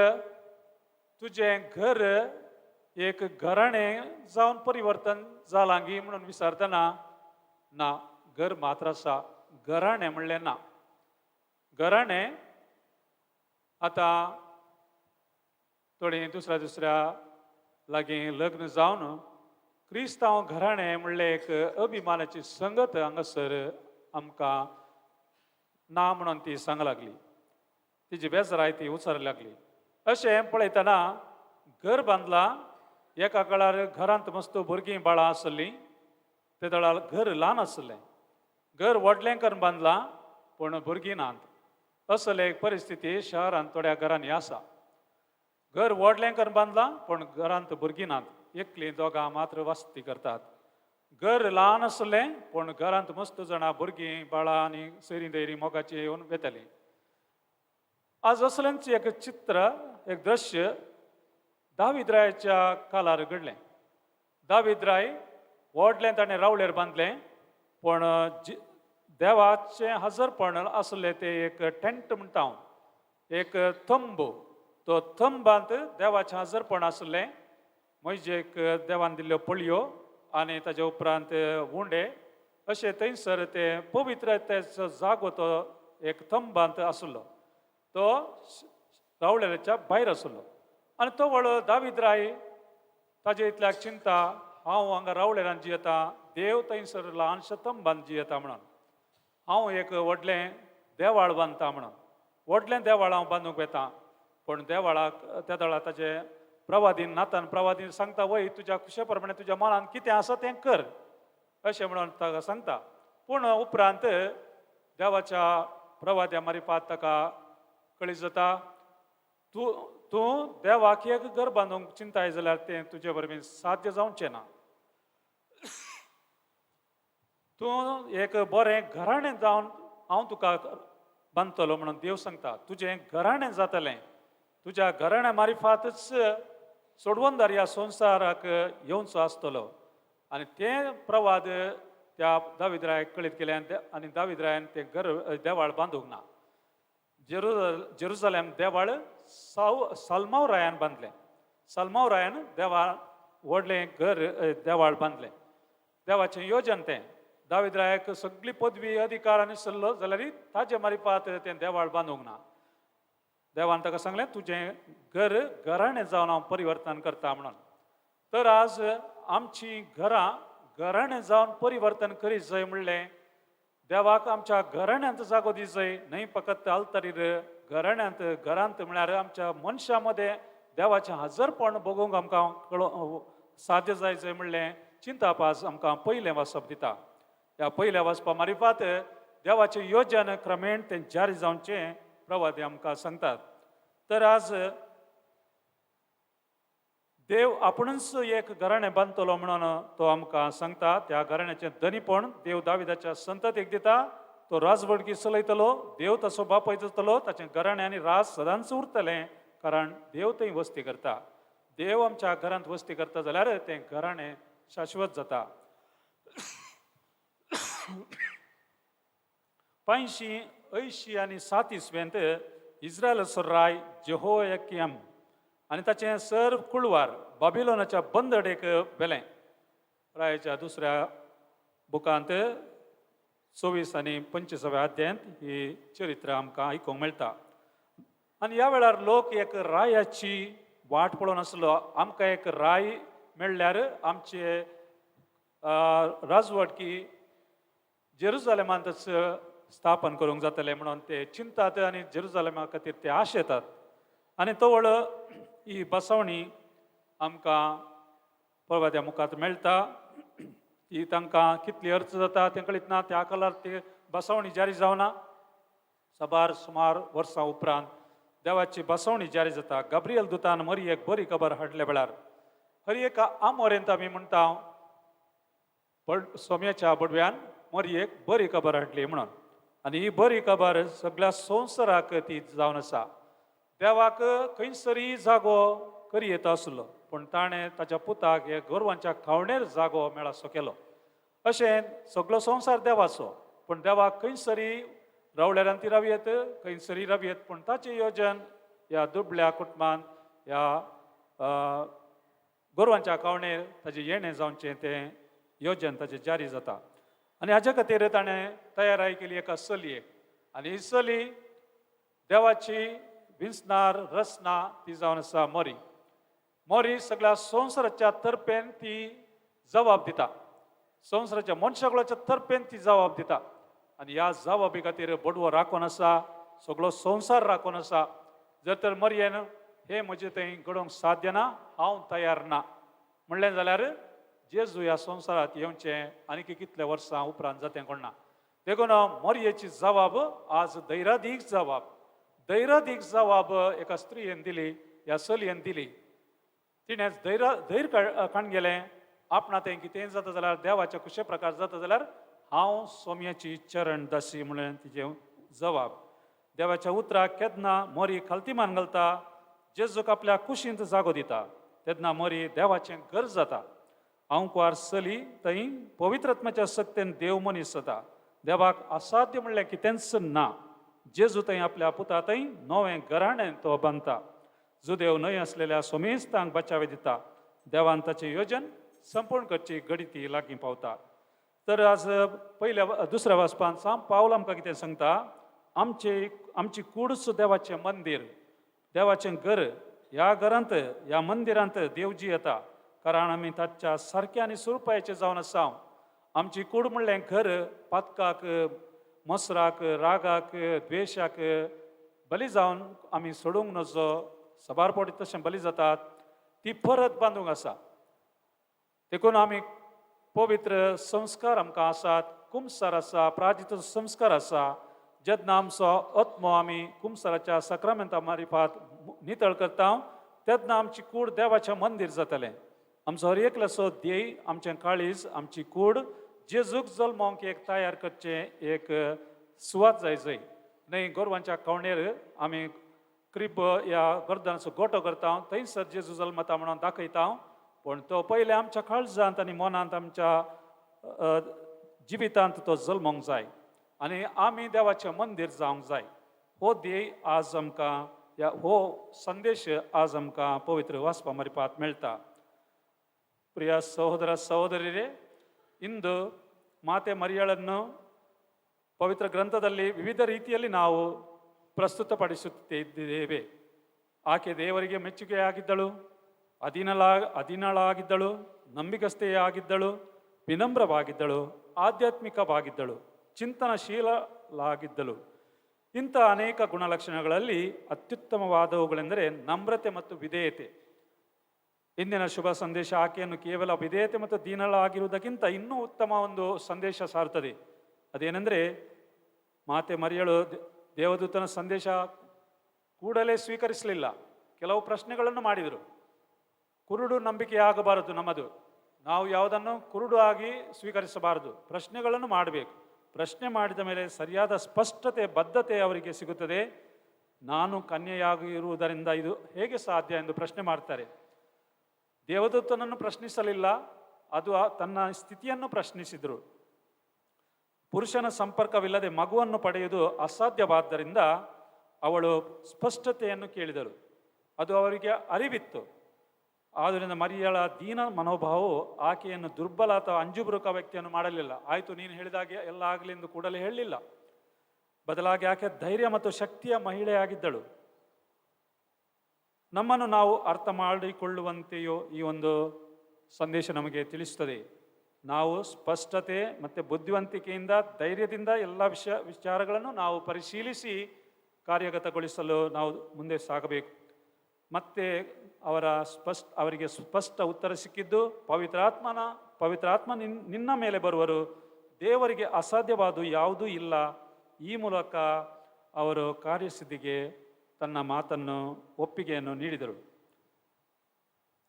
तुजें घर एक घराणें जावन परिवर्तन जालां गी म्हणून विचारतना ना, घर मात्र आसा, घराणें म्हणलें ना. घराणें आतां थोडीं दुसऱ्या दुसऱ्या लागीं लग्न जावन क्रिस्तांव घराणें म्हणलें एक अभिमानाची संगत हांगासर आमकां ना म्हणून ती सांग लागली, तिजी बेजराय ती उचार लागली. अशें पळयतना घर बांदलां, एका काळार घरांत मस्त भुरगीं बाळां आसलीं, ते वेळार घर ल्हान आसलें, घर व्हडलें करून बांदलां पूण भुरगीं नात. असले एक परिस्थिती शहरांत थोड्या घरांनी आसा. घर व्हडलें करून बांदलां पूण घरांत भुरगीं नात, एकलीं दोगां मात्र वस्ती करतात. घर ल्हान आसलें पूण घरांत मस्त जाणां भुरगीं बाळां आनी सैरीं दैरीं मोगाचीं येवन वेतालीं. आज असलेंच एक चित्र, एक दृश्य दावीद रायाच्या कालार घडलें. दावीद राय व्हडलें ताणें रावळेर बांदलें पूण देवाचें हजरपण आसलें तें एक टेंट म्हणटा हांव, एक थंब, तो थंबांत देवाचें हजरपण आसलें. म्हजे एक देवान दिल्ल्यो पळयो आनी ताजे उपरांत उंडे अशें थंयसर ते पवित्रतेचो जागो तो एक थंबांत आसलो, तो रावळेच्या भायर आसलो. आनी तो व्हड दावीद राय ताजे इतल्याक चिंता, हांव हांगा रावळेरान जियेता, देव थंयसर ल्हानशा थंबान जियेता म्हणून हांव एक व्हडलें देवाळ बांदता म्हणून व्हडलें देवाळ हांव बांदूंक वेता. पूण देवाळाक त्या वेळार ताजे प्रवादीन नातान प्रवादीन सांगता, वय तुज्या खुशे प्रमाणे तुज्या मनान कितें आसा तें कर अशें म्हणून ताका सांगता. पूण उपरांत देवाच्या प्रवाद्या मारिफात ताका कळीत जाता, तूं तूं देवाक एक घर बांदूंक चिंताय जाल्यार तें तुजे वरवीं साध्य जावचें ना. तूं एक बरें घराणें जावन हांव तुका बांदतलो म्हणून देव सांगता. तुजें घराणें जातलें, तुज्या घराण्या मारिफातच सोडवणदार ह्या संवसाराक येवचो आसतलो. आनी तें प्रवाद त्या दावीद रायाक कळीत केलें आनी दावीद रायान तें घर देवाळ बांदूंक ना. जेरुजलेम देवाळ सालमाव रायान बांदलें. सालमाव रायान देवाळ व्हडलें घर देवाळ बांदलें. देवाचें योजन तें. दावीद रायाक सगळी पदवी अधिकार आनी सल्लो जाल्यार ताजे मारिफात तें देवाळ बांदूंक ना. देवान ताका सांगलें तुजें घर घराणें जावन हांव परिवर्तन करता म्हणून. तर आज आमची घरां घराणें जावन परिवर्तन करीत जाय म्हणलें देवाक आमच्या घराण्यांत जागो दी जाय, न्हय फकत आल्तारीर घराण्यांत. घरांत म्हळ्यार आमच्या मनशां मदें देवाचें हजरपण बगूंक आमकां कळो साध्य जाय जाय म्हणलें चिंताप आज आमकां पयलें वाचप दिता. ह्या पयल्या वाचपा मारिफात देवाचें योजन क्रमेण तें जारी जावचें प्रवादी आमकां सांगतात. तर आज देव आपुणूच एक घराणें बांदतलो म्हणून तो आमकां सांगता. त्या घराण्याचें धनीपण देव दाविदाच्या संततीक दिता. तो राजवडकी चलयतलो, देव ताचो बापूय जातलो, ताचें घराणें आनी राज सदांच उरतलें, कारण देव थंय वस्ती करता. देव आमच्या घरांत वस्ती करता जाल्यार तें घराणें शाश्वत जाता. 85, 80 आनी 7 इसवेंत इस्रायलाचो राय जेहोयाकिम आनी ताचें सर कुळवार बाबिलोनाच्या बंदडेक व्हेलें. रायाच्या दुसऱ्या बुकांत 24 आनी 25व्या अध्यायांत ही चरित्र आमकां आयकूंक मेळटा. आनी ह्या वेळार लोक एक रायाची वाट पळोवन आसलो. आमकां एक राय मेळ्ळ्यार आमचे राजवटकी जेरुजालेमांतच स्थापन करूंक जातलें म्हणून ते चिंतात आनी जेरुजालेमा खातीर ते आशेतात. आनी तवळ ही बसवणी आमकां पळोवच्या मुखार मेळटा. ती तांकां कितली अर्थ जाता तें कळीत ना. त्या कलार ती बसवणी जारी जावना. साबार सुमार वर्सां उपरांत देवाची बसवणी जारी जाता. गाब्रियल दुतान मरियेक बरी खबर हाडल्या वेळार हर एका आमोरेंत आमी म्हणटा सोम्याच्या बडव्यान मरियेक बरी खबर हाडली म्हणून. आनी ही बरी खबर सगळ्या संवसाराक ती जावन आसा. देवाक खंयसरीय जागो करी येता आसलो, पूण ताणें ताच्या पुताक हे गोरवांच्या खावणेर जागो मेळासो केलो. अशें सगळो संवसार देवाचो, पूण देवाक खंयसरी रावळेरान ती रावयेत, खंयसरी रावयेत, पूण ताचें योजन ह्या दुबळ्या कुटुंबान ह्या गोरवांच्या खावणेर ताचें येणें जावचें तें योजन ताचें जारी जाता. आनी हाज्या खातीर ताणें तयाराय केली एका चलयेक. आनी ही चली देवाची विंचणार रचना ती जावन आसा मोरी. मोरी सगळ्या संवसाराच्या तर्फेन ती जबाब दिता. संवसाराच्या मनशाकुळाच्या तर्फेन ती जबाब दिता. आनी ह्या जबाबी खातीर बडवो राखून आसा, सगळो संवसार राखून आसा. जर तर मरयेन हें म्हजें थंय घडोवंक साध्य ना, हांव तयार ना म्हणलें जाल्यार जेजू ह्या संवसारांत येवचें आनी कितले वर्सां उपरांत जातें कोण ना. देखून मोरयेची जबाब आज धैरादीक जबाब, धैरादीक जबाब एका स्त्रियेन दिली, ह्या चलयेन दिली. तिणें धैर्य काण गेलें. आपणा तें कितेंय जाता जाल्यार देवाचे कुशे प्रकार जाता जाल्यार हांव सोम्याची चरण दासी म्हणलें तिजें जबाब. देवाच्या उतराक केन्ना मोरी खालती मान घालता, जेजूक आपल्या कुशींत जागो दिता, तेन्ना मोरी देवाचें घर जाता. आंकवार चली थंय पवित्रत्माच्या सक्तेन देव मनीस जाता. देवाक असाध्य म्हणल्यार कितेंच ना. जेजू थंय आपल्या पुता थंय नवें घराणें तो बांदता. जुदेव न्हय आसलेल्या सोमेस्तांक बचावे दिता. देवान ताचें योजन संपूर्ण करची घडी ती लागीं पावता. तर आज पयल्या दुसऱ्या वाचपान साम पावल आमकां कितें सांगता, आमची कूडच देवाचें मंदीर, देवाचें घर. ह्या घरांत ह्या मंदिरांत देवजी येता, कारण आमी ताच्या सारक्या आनी स्वरुपाचे जावन आसा. आमची कूड म्हणलें घर पातकाक, मसराक, रागाक, द्वेशाक बली जावन आमी सोडूंक नजो. साबार फावटी तशें बली जातात, ती परत बांदूंक आसा. देखून आमी पवित्र संस्कार आमकां आसात, कुमसार आसा, प्राजित संस्कार आसा. जेन्ना आमचो आत्मो आमी कुमसाराच्या सक्रामेंता मारिफात नितळ करता तेन्ना आमची कूड देवाचें मंदीर जातलें. आमचो हर एकल्याचो ध्येय आमचें काळीज आमची कूड जेजूक जल्मोंक एक तयार करचें एक सुवात जाय जंय न्हय गोरवांच्या कवणेर आमी क्रिब ह्या गर्दांचो गोटो करता थंयसर जेजू जल्मता म्हणून दाखयता, पूण तो पयले आमच्या काळजांत आनी मनांत आमच्या जिवितांत तो जल्मोंक जाय आनी आमी देवाचें मंदीर जावंक जाय. हो ध्येय आज आमकां ह्या हो संदेश आज आमकां पवित्र वाचपा मार्फत मेळटा. ಪ್ರಿಯ ಸಹೋದರ ಸಹೋದರಿಯರೇ, ಇಂದು ಮಾತೆ ಮರಿಯಳನ್ನು ಪವಿತ್ರ ಗ್ರಂಥದಲ್ಲಿ ವಿವಿಧ ರೀತಿಯಲ್ಲಿ ನಾವು ಪ್ರಸ್ತುತಪಡಿಸುತ್ತಿದ್ದೇವೆ. ಆಕೆ ದೇವರಿಗೆ ಮೆಚ್ಚುಗೆಯಾಗಿದ್ದಳು, ಅಧೀನಳಾಗಿದ್ದಳು, ನಂಬಿಗಸ್ತೆಯಾಗಿದ್ದಳು, ವಿನಮ್ರವಾಗಿದ್ದಳು, ಆಧ್ಯಾತ್ಮಿಕವಾಗಿದ್ದಳು, ಚಿಂತನಶೀಲಳಾಗಿದ್ದಳು. ಇಂಥ ಅನೇಕ ಗುಣಲಕ್ಷಣಗಳಲ್ಲಿ ಅತ್ಯುತ್ತಮವಾದವುಗಳೆಂದರೆ ನಮ್ರತೆ ಮತ್ತು ವಿಧೇಯತೆ. ಇಂದಿನ ಶುಭ ಸಂದೇಶ ಆಕೆಯನ್ನು ಕೇವಲ ವಿಧೇಯತೆ ಮತ್ತು ದೀನಳಾಗಿರುವುದಕ್ಕಿಂತ ಇನ್ನೂ ಉತ್ತಮ ಒಂದು ಸಂದೇಶ ಸಾರುತ್ತದೆ. ಅದೇನೆಂದರೆ, ಮಾತೆ ಮರಿಯಳು ದೇವದೂತನ ಸಂದೇಶ ಕೂಡಲೇ ಸ್ವೀಕರಿಸಲಿಲ್ಲ. ಕೆಲವು ಪ್ರಶ್ನೆಗಳನ್ನು ಮಾಡಿದರು. ಕುರುಡು ನಂಬಿಕೆಯಾಗಬಾರದು ನಮ್ಮದು. ನಾವು ಯಾವುದನ್ನು ಕುರುಡು ಆಗಿ ಸ್ವೀಕರಿಸಬಾರದು, ಪ್ರಶ್ನೆಗಳನ್ನು ಮಾಡಬೇಕು. ಪ್ರಶ್ನೆ ಮಾಡಿದ ಮೇಲೆ ಸರಿಯಾದ ಸ್ಪಷ್ಟತೆ ಬದ್ಧತೆ ಅವರಿಗೆ ಸಿಗುತ್ತದೆ. ನಾನು ಕನ್ಯೆಯಾಗಿರುವುದರಿಂದ ಇದು ಹೇಗೆ ಸಾಧ್ಯ ಎಂದು ಪ್ರಶ್ನೆ ಮಾಡ್ತಾರೆ. ದೇವದೂತನನ್ನು ಪ್ರಶ್ನಿಸಲಿಲ್ಲ, ಅದು ತನ್ನ ಸ್ಥಿತಿಯನ್ನು ಪ್ರಶ್ನಿಸಿದರು. ಪುರುಷನ ಸಂಪರ್ಕವಿಲ್ಲದೆ ಮಗುವನ್ನು ಪಡೆಯುವುದು ಅಸಾಧ್ಯವಾದ್ದರಿಂದ ಅವಳು ಸ್ಪಷ್ಟತೆಯನ್ನು ಕೇಳಿದಳು. ಅದು ಅವರಿಗೆ ಅರಿವಿತ್ತು. ಆದ್ದರಿಂದ ಮರಿಯಳ ದೀನ ಮನೋಭಾವವು ಆಕೆಯನ್ನು ದುರ್ಬಲ ಅಥವಾ ಅಂಜುಬುರುಕ ವ್ಯಕ್ತಿಯನ್ನು ಮಾಡಲಿಲ್ಲ. ಆಯಿತು, ನೀನು ಹೇಳಿದಾಗೆ ಎಲ್ಲ ಆಗಲಿ ಎಂದು ಕೂಡಲೇ ಹೇಳಲಿಲ್ಲ. ಬದಲಾಗಿ ಆಕೆ ಧೈರ್ಯ ಮತ್ತು ಶಕ್ತಿಯ ಮಹಿಳೆಯಾಗಿದ್ದಳು. ನಮ್ಮನ್ನು ನಾವು ಅರ್ಥ ಮಾಡಿಕೊಳ್ಳುವಂತೆಯೋ ಈ ಒಂದು ಸಂದೇಶ ನಮಗೆ ತಿಳಿಸುತ್ತದೆ. ನಾವು ಸ್ಪಷ್ಟತೆ ಮತ್ತು ಬುದ್ಧಿವಂತಿಕೆಯಿಂದ ಧೈರ್ಯದಿಂದ ಎಲ್ಲ ವಿಚಾರಗಳನ್ನು ನಾವು ಪರಿಶೀಲಿಸಿ ಕಾರ್ಯಗತಗೊಳಿಸಲು ನಾವು ಮುಂದೆ ಸಾಗಬೇಕು. ಮತ್ತೆ ಅವರಿಗೆ ಸ್ಪಷ್ಟ ಉತ್ತರ ಸಿಕ್ಕಿದ್ದು, ಪವಿತ್ರಾತ್ಮ ನಿನ್ನ ಮೇಲೆ ಬರುವರು, ದೇವರಿಗೆ ಅಸಾಧ್ಯವಾದ ಯಾವುದೂ ಇಲ್ಲ. ಈ ಮೂಲಕ ಅವರು ಕಾರ್ಯಸಿದ್ಧಿಗೆ ತನ್ನ ಮಾತನ್ನು ಒಪ್ಪಿಗೆಯನ್ನು ನೀಡಿದರು.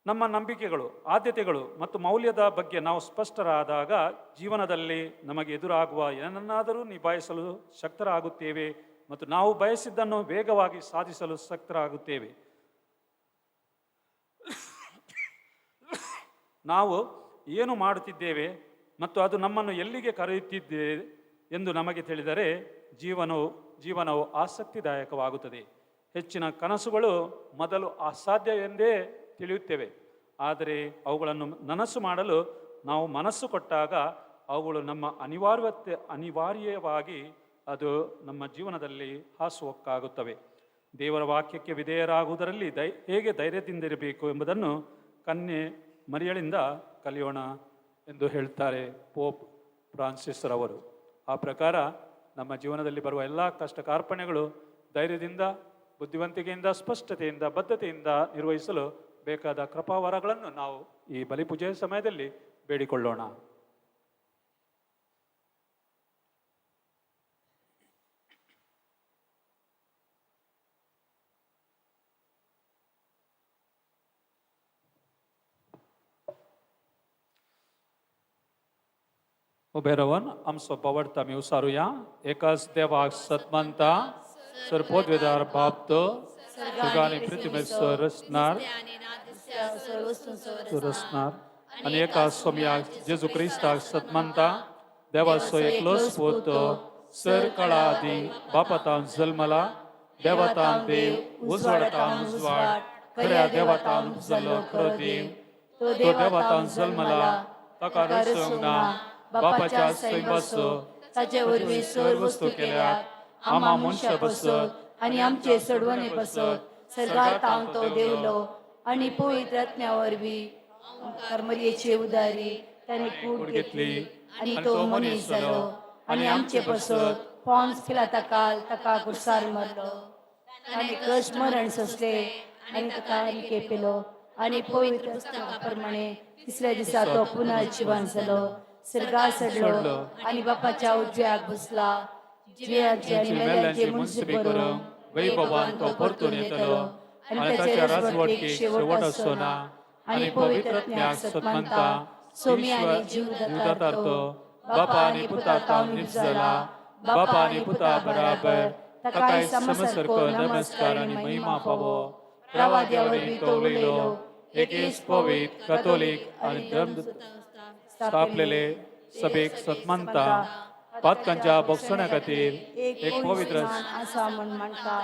ನಮ್ಮ ನಂಬಿಕೆಗಳು, ಆದ್ಯತೆಗಳು ಮತ್ತು ಮೌಲ್ಯದ ಬಗ್ಗೆ ನಾವು ಸ್ಪಷ್ಟರಾದಾಗ ಜೀವನದಲ್ಲಿ ನಮಗೆ ಎದುರಾಗುವ ಏನನ್ನಾದರೂ ನಿಭಾಯಿಸಲು ಶಕ್ತರಾಗುತ್ತೇವೆ ಮತ್ತು ನಾವು ಬಯಸಿದ್ದನ್ನು ವೇಗವಾಗಿ ಸಾಧಿಸಲು ಶಕ್ತರಾಗುತ್ತೇವೆ. ನಾವು ಏನು ಮಾಡುತ್ತಿದ್ದೇವೆ ಮತ್ತು ಅದು ನಮ್ಮನ್ನು ಎಲ್ಲಿಗೆ ಕರೆಯುತ್ತಿದೆ ಎಂದು ನಮಗೆ ತಿಳಿದರೆ ಜೀವನವು ಆಸಕ್ತಿದಾಯಕವಾಗುತ್ತದೆ. ಹೆಚ್ಚಿನ ಕನಸುಗಳು ಮೊದಲು ಅಸಾಧ್ಯ ಎಂದೇ ತಿಳಿಯುತ್ತೇವೆ, ಆದರೆ ಅವುಗಳನ್ನು ನನಸು ಮಾಡಲು ನಾವು ಮನಸ್ಸು ಕೊಟ್ಟಾಗ ಅವುಗಳು ನಮ್ಮ ಅನಿವಾರ್ಯವಾಗಿ ಅದು ನಮ್ಮ ಜೀವನದಲ್ಲಿ ಹಾಸುಹೊಕ್ಕಾಗುತ್ತವೆ. ದೇವರ ವಾಕ್ಯಕ್ಕೆ ವಿಧೇಯರಾಗುವುದರಲ್ಲಿ ಹೇಗೆ ಧೈರ್ಯದಿಂದಿರಬೇಕು ಎಂಬುದನ್ನು ಕನ್ಯೆ ಮರಿಯಳಿಂದ ಕಲಿಯೋಣ ಎಂದು ಹೇಳ್ತಾರೆ ಪೋಪ್ ಫ್ರಾನ್ಸಿಸ್ ರವರು. ಆ ಪ್ರಕಾರ ನಮ್ಮ ಜೀವನದಲ್ಲಿ ಬರುವ ಎಲ್ಲ ಕಷ್ಟ ಕಾರ್ಪಣ್ಯಗಳು ಧೈರ್ಯದಿಂದ, ಬುದ್ಧಿವಂತಿಕೆಯಿಂದ, ಸ್ಪಷ್ಟತೆಯಿಂದ, ಬದ್ಧತೆಯಿಂದ ನಿರ್ವಹಿಸಲು ಬೇಕಾದ ಕೃಪಾವರಗಳನ್ನು ನಾವು ಈ ಬಲಿಪೂಜೆಯ ಸಮಯದಲ್ಲಿ ಬೇಡಿಕೊಳ್ಳೋಣ. उबे रावन आमचो बावडता आमी उसारुया. एकाच देवाक सतमानता सर्पोद्वेदार बाप तो स्वर्ग आनी पृथ्वीचो रचणार आनी एका सोम्याक जेजू क्रिस्ताक सतमानता देवाचो एकलोच पूत तो सर काळा आदी बापातान जल्मला, देवातान देव, उजवाडातान उजवाड, खऱ्या देवातान उपजल्लो खरो देव, तो देवातान जल्मला, ताका रचूंक ना, बापाच्या सैमाचो ताचे वरवीं सर्व वस्तू केल्यात, आमा मनशा पसत आनी आमचे सडवणे पसत सर्गार तावन तो देवलो आनी पवित्र आत्म्या वरवीं मरयेचे उदारी ताणें कूड घेतली आनी तो मनीस जालो आनी आमचे पसत पॉन्स पिलाता ताका कुर्सार मारलो, ताणें कश्ट मरण सोंसले आनी ताका आनी केपेलो आनी पवित्र पुस्तका प्रमाणे तिसऱ्या दिसा तो पुनः जिवन जालो, सर्गार चडलो आनी बापाच्या उजव्याक बसला, जिव्यांचे आनी मेल्यांचे मुन्सिफ करूंक वैभवान तो परतून येतलो आनी ताच्या राजवटकेक शेवट आसचो ना आनी पवित्र आत्म्याक सतमानता सोमी आनी जीव तो बापा आनी पुता तावन निपजला बापा आनी पुता बराबर ताकाय समसारको नमस्कार आनी महिमा फावो प्रवाद्या वरवीं तो उलयलो एकेच पवित्र कथोलीक आनी धर्म स्थापलेले सभेक सतमानता पातकांच्या बक्षण्या खातीर एक पवित्र आसा म्हूण मानता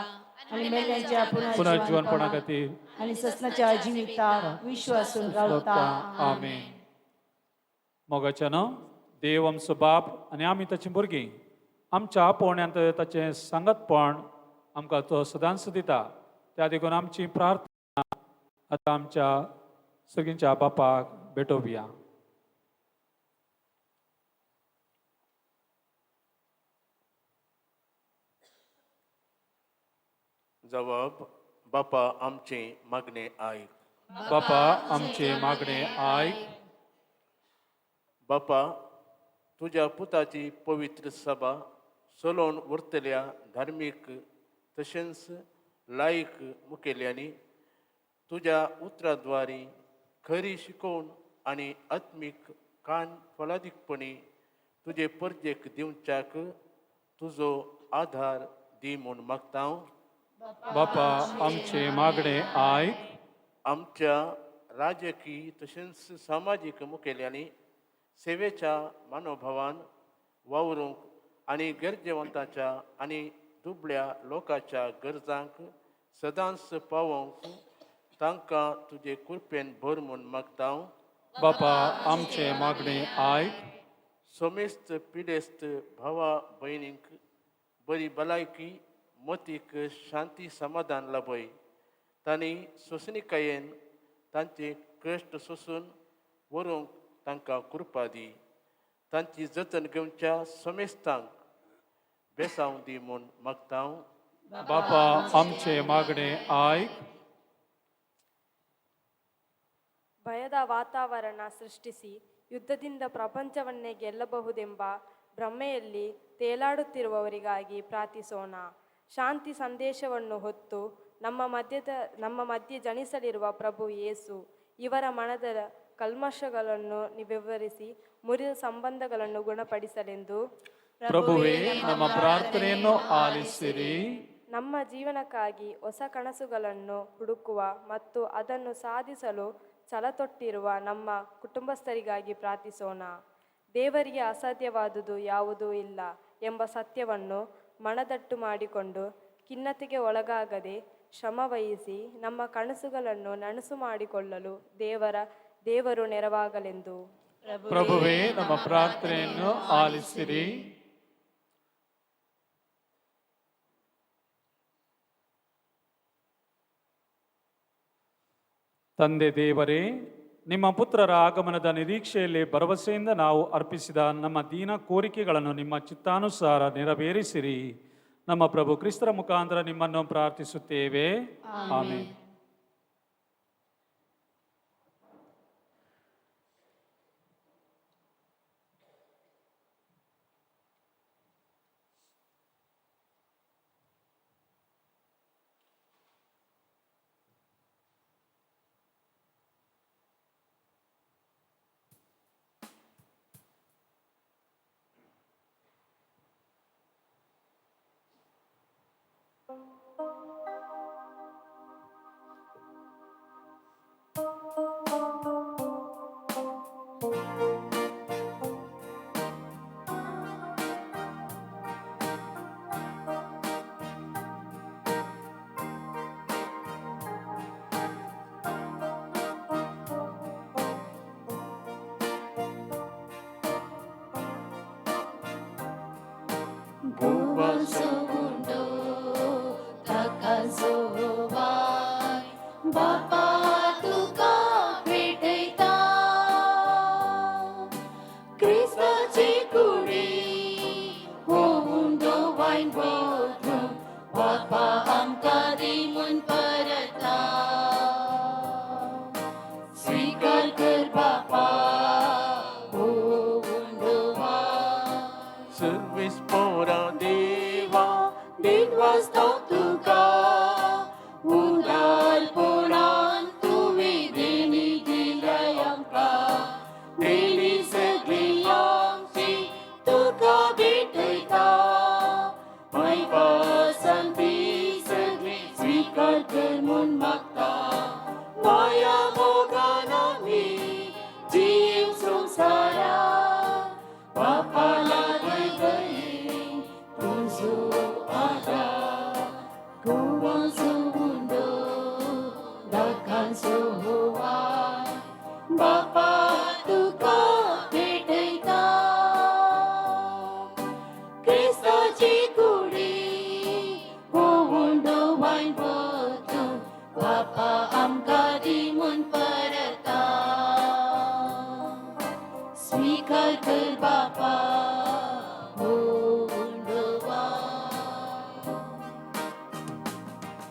आनी मेल्ल्यांच्या पुनर्जीवनपणा खातीर आनी ससनाच्या जिविताक विश्वासून रावता. आमेन. मोगाच्या न्हू देव आमचो बाप आनी आमी ताची भुरगीं आमच्या आपोवण्यांत ताचें सांगतपण आमकां तो सदांच दिता. त्या देखून आमची प्रार्थना आतां आमच्या सगळींच्या बापाक भेटोवया. जवाब बापा आमचें मागणें आयक. बापा आमचें मागणें आयक. बापा तुज्या पुताची पवित्र सभा चलोवन व्हरतल्या धार्मीक तशेंच लायक मुखेल्यांनी तुज्या उतराद्वारी खरी शिकोवन आनी आत्मीक कान फलादीकपणी तुजे परजेक दिवच्याक तुजो आधार दी म्हूण मागता हांव. बापा आमचें मागणें आयक. आमच्या राजकीय तशेंच सामाजीक मुखेल्यांनी सेवेच्या मनोभावान वावरूंक आनी गरजेवंताच्या आनी दुबळ्या लोकांच्या गरजांक सदांच पावोवंक तांकां तुजे कृपेन भर म्हूण मागता हांव. बापा आमचें मागणें आयक. समेस्त पिडेस्त भावा भयणींक बरी भलायकी मतीक शांती समाधान लाभय. तांणी सोंसणिकायेन तांचे कश्ट सोंसून व्हरूंक तांकां कृपा दी. तांची जतन घेवच्या समेस्तांक बेसांव दी म्हूण मागता हांव. बापा आमचें मागणें आयक. ಭಯದ ವಾತಾವರಣ ಸೃಷ್ಟಿಸಿ ಯುದ್ಧದಿಂದ ಪ್ರಪಂಚವನ್ನೇ ಗೆಲ್ಲಬಹುದೆಂಬ ಭ್ರಮೆಯಲ್ಲಿ ತೇಲಾಡುತ್ತಿರುವವರಿಗಾಗಿ ಪ್ರಾರ್ಥಿಸೋಣ. ಶಾಂತಿ ಸಂದೇಶವನ್ನು ಹೊತ್ತು ನಮ್ಮ ಮಧ್ಯೆ ಜನಿಸಲಿರುವ ಪ್ರಭು ಯೇಸು ಇವರ ಮನದ ಕಲ್ಮಶಗಳನ್ನು ವಿವರಿಸಿ ಮುರಿದ ಸಂಬಂಧಗಳನ್ನು ಗುಣಪಡಿಸಲೆಂದು ಪ್ರಭುವೇ ನಮ್ಮ ಪ್ರಾರ್ಥನೆಯನ್ನು ಆಲಿಸಿರಿ. ನಮ್ಮ ಜೀವನಕ್ಕಾಗಿ ಹೊಸ ಕನಸುಗಳನ್ನು ಹುಡುಕುವ ಮತ್ತು ಅದನ್ನು ಸಾಧಿಸಲು ಛಲತೊಟ್ಟಿರುವ ನಮ್ಮ ಕುಟುಂಬಸ್ಥರಿಗಾಗಿ ಪ್ರಾರ್ಥಿಸೋಣ. ದೇವರಿಗೆ ಅಸಾಧ್ಯವಾದುದು ಯಾವುದೂ ಇಲ್ಲ ಎಂಬ ಸತ್ಯವನ್ನು ಮನದಟ್ಟು ಮಾಡಿಕೊಂಡು ಖಿನ್ನತೆಗೆ ಒಳಗಾಗದೆ ಶ್ರಮವಹಿಸಿ ನಮ್ಮ ಕನಸುಗಳನ್ನು ನನಸು ಮಾಡಿಕೊಳ್ಳಲು ದೇವರು ನೆರವಾಗಲೆಂದು ಪ್ರಭುವೇ ನಮ್ಮ ಪ್ರಾರ್ಥನೆಯನ್ನು ಆಲಿಸಿರಿ. ತಂದೆ ದೇವರೇ, ನಿಮ್ಮ ಪುತ್ರರ ಆಗಮನದ ನಿರೀಕ್ಷೆಯಲ್ಲಿ ಭರವಸೆಯಿಂದ ನಾವು ಅರ್ಪಿಸಿದ ನಮ್ಮ ದೀನ ಕೋರಿಕೆಗಳನ್ನು ನಿಮ್ಮ ಚಿತ್ತಾನುಸಾರ ನೆರವೇರಿಸಿರಿ. ನಮ್ಮ ಪ್ರಭು ಕ್ರಿಸ್ತರ ಮುಖಾಂತರ ನಿಮ್ಮನ್ನು ಪ್ರಾರ್ಥಿಸುತ್ತೇವೆ. ಆಮೇನ್. गोवा ताका जोवाय बापा तुका भेटयता क्रिस्ताची कुडी हो उंडो वायन बोधू बापा आमकां दी म्हूण परता स्वीकार कर बापा हो उंडो वायन सर्वीस पोरा देवा दिनवासतो तुका उदार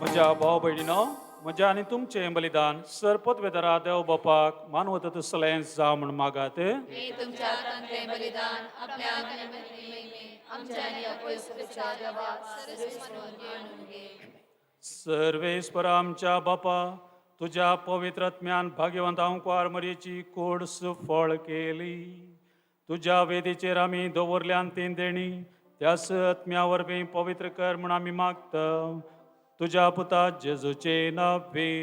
म्हज्या भाव भयणीनो, म्हज्या आनी तुमचें बलिदान सरपत वेदरा देव बापाक मानवता तसलें जावं म्हूण मागात. हे तुमच्या हातांतलें बलिदान आपल्या आज्ञेने आमच्या आनी अपयसच्या देवा सर्वेस्परून आणून घे. सर्वेस्पर आमच्या बापा, तुज्या पवित्र आत्म्यान भाग्यवंत आंकवार मरयेची कोड सुफळ केली. तुज्या वेदीचेर आमी दवरल्यान ती देणी त्या आत्म्या वरवीं पवित्र कर म्हूण आमी मागता, तुज्या पुता जेजूचे नावे.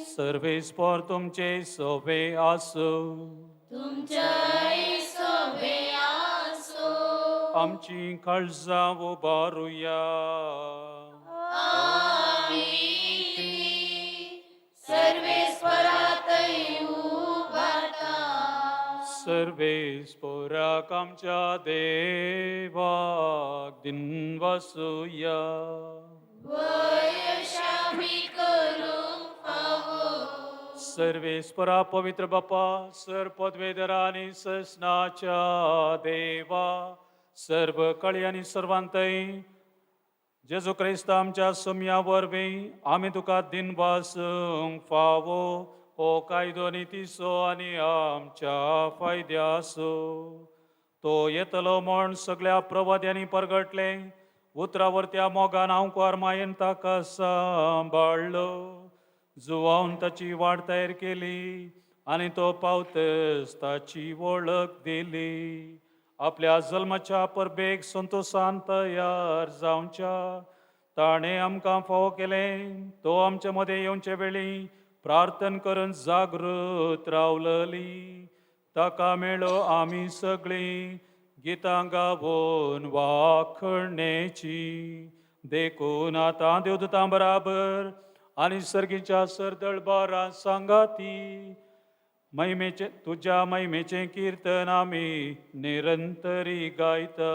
सर्वेस्पर तुमचे सोबे आसूं. तुमच्याय सोबे आसो. आमची काळजां उबारुया. आमी ती सर्वेस्परातय उबारता. सर्वेस्पराक आमच्या देवाक दिनवासुया. वयशामी करूंक फावो. सर्वेस्परा पवित्र बापा, सर पदवेदरा आनी ससनाच्या देवा, सर्व कळी आनी सर्वांतय जेजू क्रिस्त आमच्या सोम्या वरवीं आमी तुका दिनवासूंक फावो. हो कायदो नितीचो आनी आमच्या फायद्याचो. तो येतलो म्हण सगळ्या प्रवाद्यांनी परगटलें. उतरावर त्या मोगान आंकवार मायेन ताका सांबाळ्ळो, जुवावन ताची वाट तयार केली आनी तो पावतच ताची वळख दिली. आपल्या जल्माच्या परबेक संतोशान तयार जावच्या ताणें आमकां फावो केलें. तो आमचे मदें येवचे वेळी प्रार्थन करून जागृत रावलली. ताका मेळो आमी सगळीं गितां गावोन वाखणेची. देखून आतां देवदूतां बराबर आनी सर्गीच्या सरदळ बारा सांगाती महिमेचे तुज्या महिमेचें किर्तन आमी निरंतरी गायता.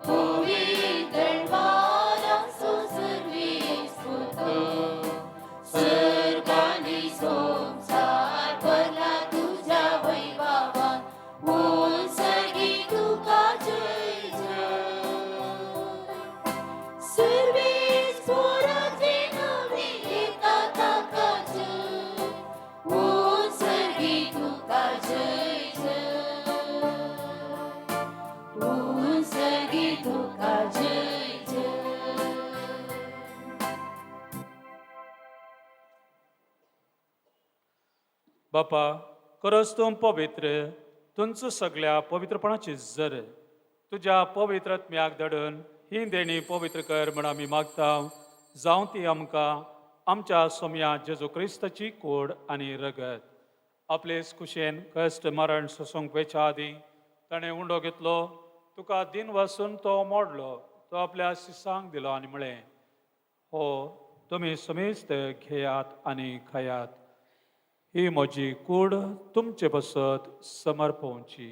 पवित्र सर्वेस्पुतो, सर्गानी संवसार भरला तुझ्या वैभवान, उत्सर्गी तुका जय जय. सर्वेस्पराचे नावे घेता ताका जय, उत्सर्गी तुका जय जय, उत्सर्गी तुका जय जय. बापा, खरोच तूं पवित्र, तुमचो सगळ्या पवित्रपणाची जर. तुज्या पवित्र आत्म्याक धाडून ही देणी पवित्र कर म्हण आमी मागता. जावं ती आमकां आमच्या सोम्या जेजू क्रिस्ताची कोड आनी रगत. आपले कुशेन कश्ट मरण सोसूंक वेच्या आदीं ताणें उंडो घेतलो, तुका दिन वासून तो मोडलो, तो आपल्या शिसांक दिलो आनी म्हळें, हो तुमी समेस्त घेयात आनी खायात. ही म्हजी कूड तुमचे पासत समर्पोवची.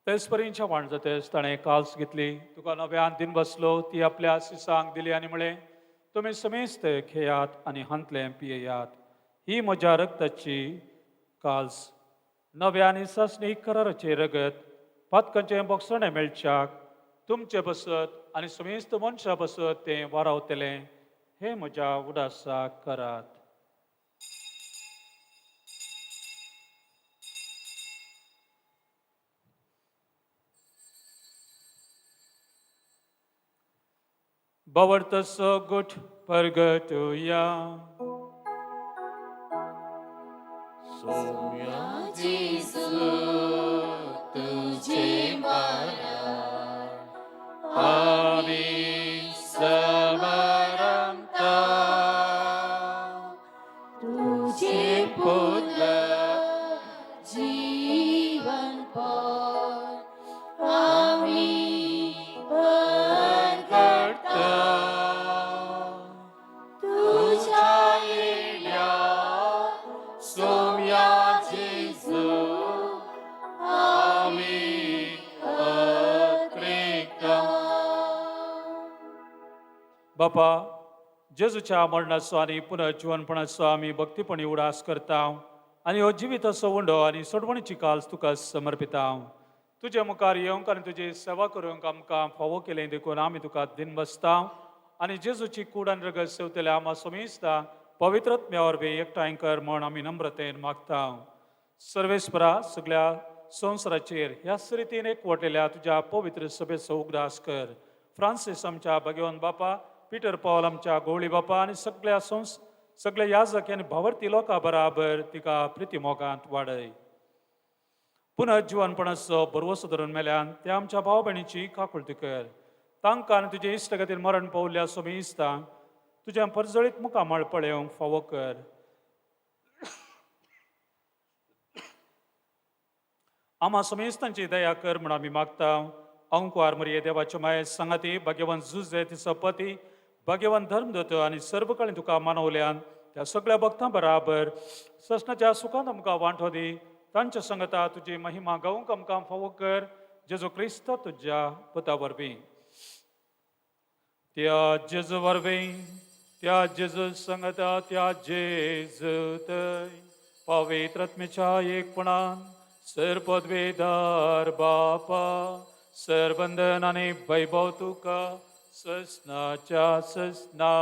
तेच परींच्या वाण जातेच ताणें काल्स घेतली, तुका नव्यान दिन बसलो, ती आपल्या शिसांक दिली आनी म्हळें, तुमी समेस्त घेयात आनी हांतलें पियेयात. ही म्हज्या रक्ताची काल्स, नव्या आनी सासणी कराराचें रगत, पातकांचें बोगसणें मेळच्याक तुमचे बसत आनी समेस्त मनशां बसत तें वारावतलें. हें म्हज्या उडासाक करात. भावार्थ गुट परगटुया. सौम्या जेजू तुझे मरण आमी समरंता, तुझे पुत्र जीवन पण आमी परगटता. तुझ्या येण्या सोम्या जेजू. बापा, जेजूच्या मरणाचो आनी पुनर्जिवनपणाचो आमी भक्तीपणी उडास करता आनी हो जिविताचो उंडो आनी सोडवणीची काल्स तुका समर्पिता. तुजे मुखार येवंक आनी तुजी सेवा करूंक आमकां फावो केलें देखून आमी तुका दिन बसता आनी जेजूची कूड आनी रगत सेवतल्या आमा समेस्ता पवित्रत्म्या वरवीं एकठांय कर म्हण आमी नम्रतेन मागता. सर्वेस्परा, सगळ्या संवसाराचेर ह्याच रितीन एकवटलेल्या तुज्या पवित्र सभेचो उगडास कर. फ्रांसीस आमच्या भगवान बापा, पिटर पावल आमच्या गोवळी बापा आनी सगळ्या याजक आनी भावर्ती लोकां बराबर तिका प्रिती मोगांत वाडय. पुनर्जिवनपणाचो भरवसो धरून मेल्यान त्या आमच्या भाव भयणीची काकुळती कर. तांकां आनी तुजे इश्ट खातीर मरण पावल्या सोमी इस्तांक तुज्या परजळीत मुखामळ पळोवंक फावो कर. आमा समेस्तांची दया कर म्हूण आमी मागता. अंकुआर मरिये देवाच्यो माये सांगाती, भाग्यवान जुजे तिचो पती, भाग्यवान धर्मदत्त आनी सर्वकाळी तुका मानवल्यान त्या सगळ्या भक्तां बराबर ससनाच्या सुखान आमकां वांटो दी. तांच्या संगता तुजी महिमा गावंक आमकां फावो कर, जेजू क्रिस्त तुज्या पुता वरवीं. त्या जेजू वरवीं, त्या जेजू संगता, त्या जेजू थंय पवित्रत्मेच्या एकपणान सर पदवेदार बापा, सर बंधन आनी वैभव तुका ससनाच्या ससना.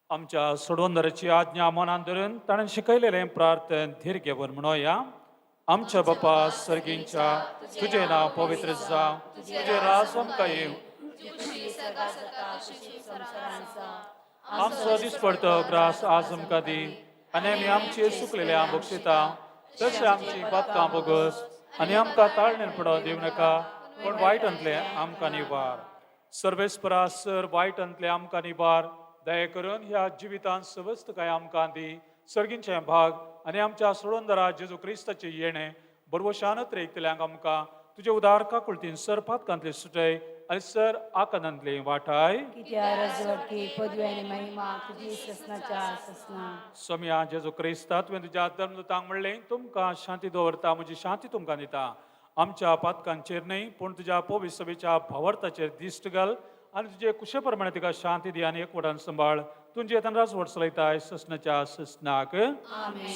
आमच्या सोडवंदराची आज्ञा मनान धरून ताणें शिकयलेलें प्रार्थन धीर घेवन म्हणोया. आमच्या बापा सर्गींच्या, तुजें नांव पवित्र जावं, तुजें राज आमकां येवं, आमचो दिसपडतो ग्रास आज आमकां दी आनी आमी आमचे सुकलेल्या बक्षिता तशें आमची पातकां बोगस आनी आमकां ताळणेर पडोवं दिवं नाका, पूण वायटांतलें आमकां निवार. सर्वेस्परा, सर वायटांतलें आमकां निवार. दया करून ह्या जिवितांत सवस्तकाय आमकां दी. सर्गींचे भाग आनी आमच्या सोडवंदरा जेजू क्रिस्ताचें येणें बरवशानत रेखतल्यांक आमकां तुजे उदार काकुळतीन सर पातकांतले सुटय आनी सर आकांतांतले वाटाय. कित्या रजवटकी पदवी आनी महिमा तुजी ससनाच्या ससना. सोम्या जेजू क्रिस्ता, तुवें तुज्या धर्मदूतांक म्हणलें, तुमकां शांती दवरता, म्हजी शांती तुमकां दिता. आमच्या पातकांचेर न्हय पूण तुज्या पवित्र सभेच्या भावार्थाचेर दिश्ट घाल आनी तुजे कुशे प्रमाणे तिका शांती दी आनी एकवटान सांबाळ. तुमचे येतान राजवट चलयताय ससनाच्या ससनाक.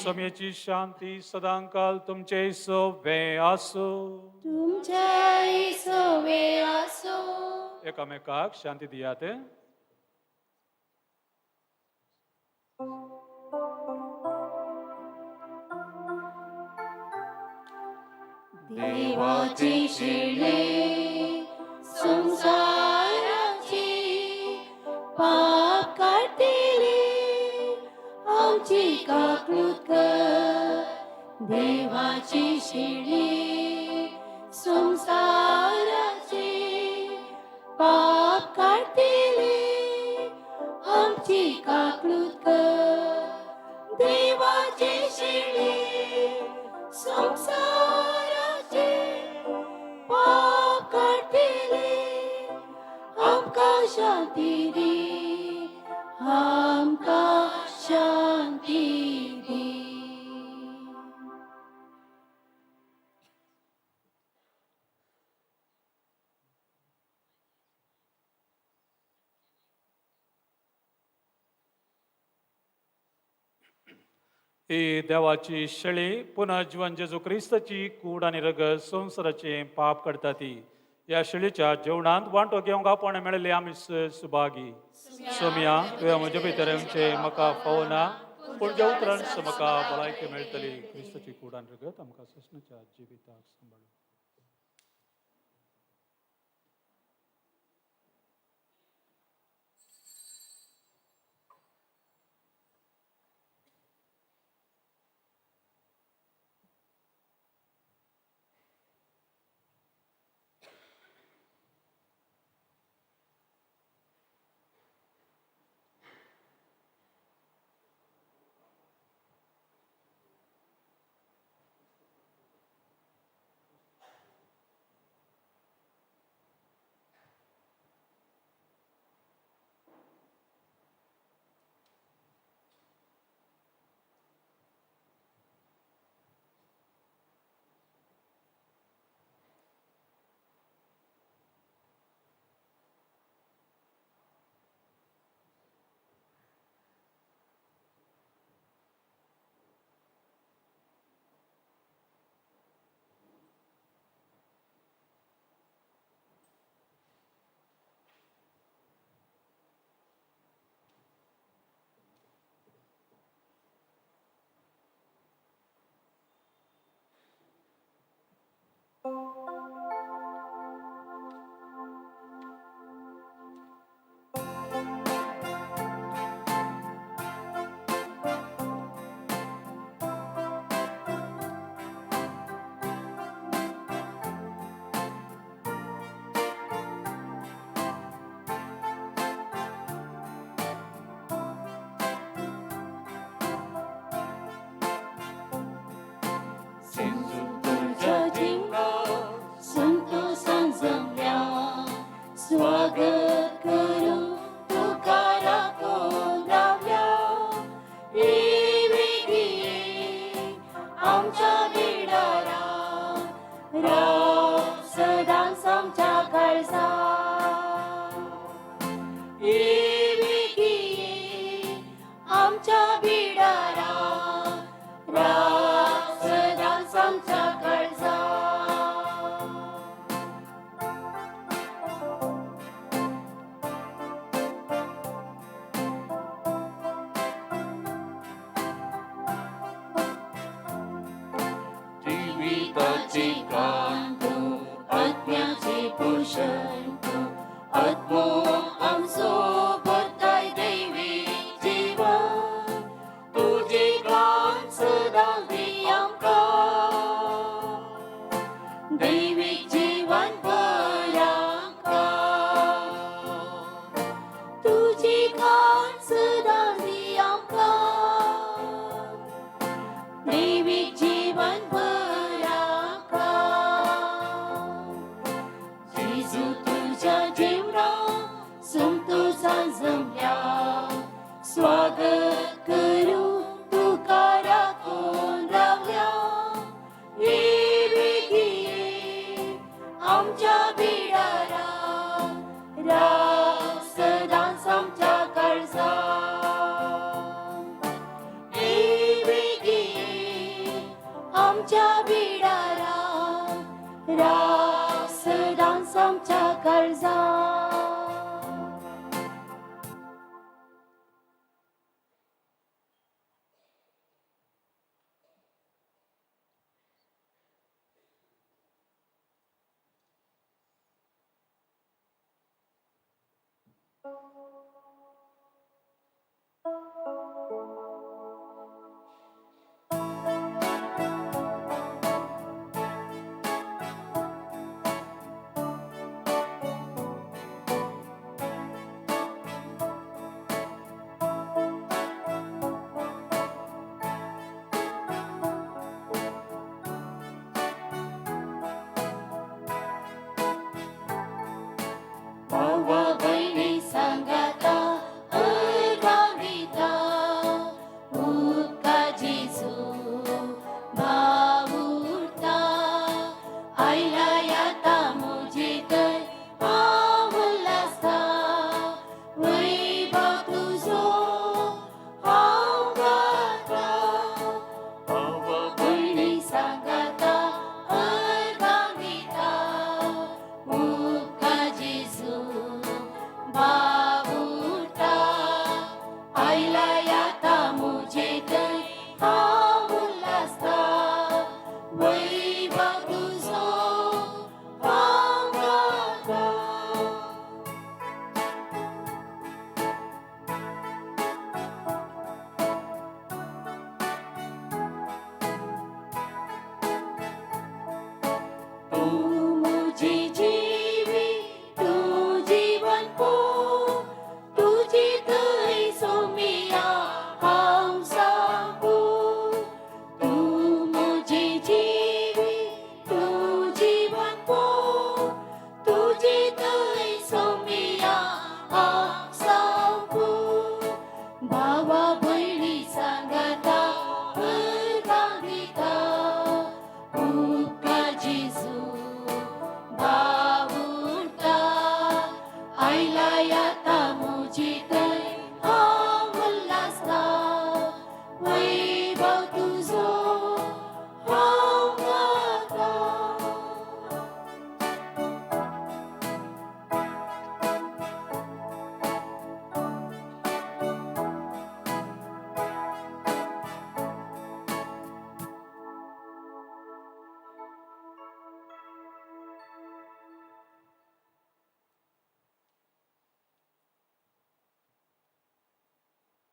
सोम्याची शांती सदांकाल तुमचे सोवे आसूं. तुमच्या सोवे आसो. एकामेकाक शांती दियात. देवाची शिळे संसाराची पाप काडटली आमची काकळूत कर. देवाची शिळे संसाराची पाप काडटली आमची काकळूत कर. देवाची शिळे संसाराचे पाप काडटली आमकां शांती दी, आमकां शांती दी. ही देवाची शेळी पुनर्जीवन जेजू क्रिस्ताची कूड आनी रगत संवसाराचें पाप करता ती. ह्या शेळीच्या जेवणांत वांटो घेवंक आपण मेळिल्ले आमी सुभागी. सोम्या, तुवें म्हजे भितर येवचें म्हाका फावना, पूण ज्या उतरान म्हाका भलायकी मेळटली. क्रिस्ताची कूड आनी रगत आमकां ससनाच्या जिविताक सांबाळूं. तुझ्या जिंगा संतोषान जमल्या स्वागत करू तुका राखून रावल्या ये वेगळी आमच्या बिडारा राव सदांच आमच्या काळजा ये वेगळी आमच्या बिडारा राव सदांच आमच्या काळजा. जिविताची कांत आत्म्याचे पोषण तूं आत्मो आमचो भरताय दैवी जीवन तुजी कांत सदां दी आमकां दैवी जीवन भर आमकां तुजी कांत सदां दी आमकां दैवी जीवन भर आमकां. जेजू तुझ्या जीवना संतोषान जमल्या स्वागत करू तुका राखून रावल्या ये वेगळी आमच्या बिडारा राव सदांच आमच्या काळजा ये वेगळी आमच्या बिडारा राव सदांच आमच्या काळजा. भावा भयणी सांगाता अर्गां उपका जेजू भावुरता आयला येता म्हजे थंय हांव उल्हासता वैभव तुजो हांव गाता. भावा भयणी सांगाता अर्गां उपका जेजू बाबुरता आयला येता म्हजे थंय हांव उल्हासता वैभव तुजो हांव गाता. तूं म्हजी जिवी तूं जीवन पो तुजी थंय सोमिया हांव सांगू तूं म्हजी जिवी तूं जीवन पो तुजी थंय सोमिया हांव सांगू. भावा भयणी सांगाता अर्गां दिता उपका जेजू बावुरता आयला येता म्हजे थंय हांव उल्हासता वैभव तुजो हांव गाता.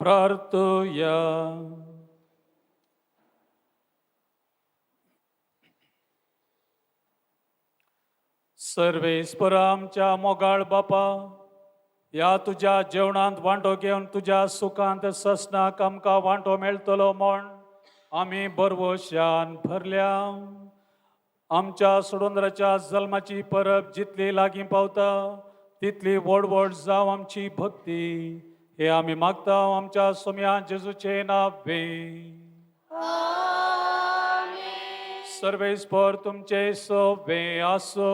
प्रार्थुया. सर्वेस्परा आमच्या मोगाळ बापा, ह्या तुज्या जेवणांत वांटो घेवन तुज्या सुखांत ससनाक आमकां वांटो मेळटलो म्हण आमी बरवशान भरल्या. आमच्या सोडोंद्राच्या जल्माची परब जितली लागीं पावता तितली व्हड व्हड जावं आमची भक्ती, हे आमी मागता आमच्या सोम्या जेजूचे नावे. सर्वेस्पर तुमचे सोवे आसो.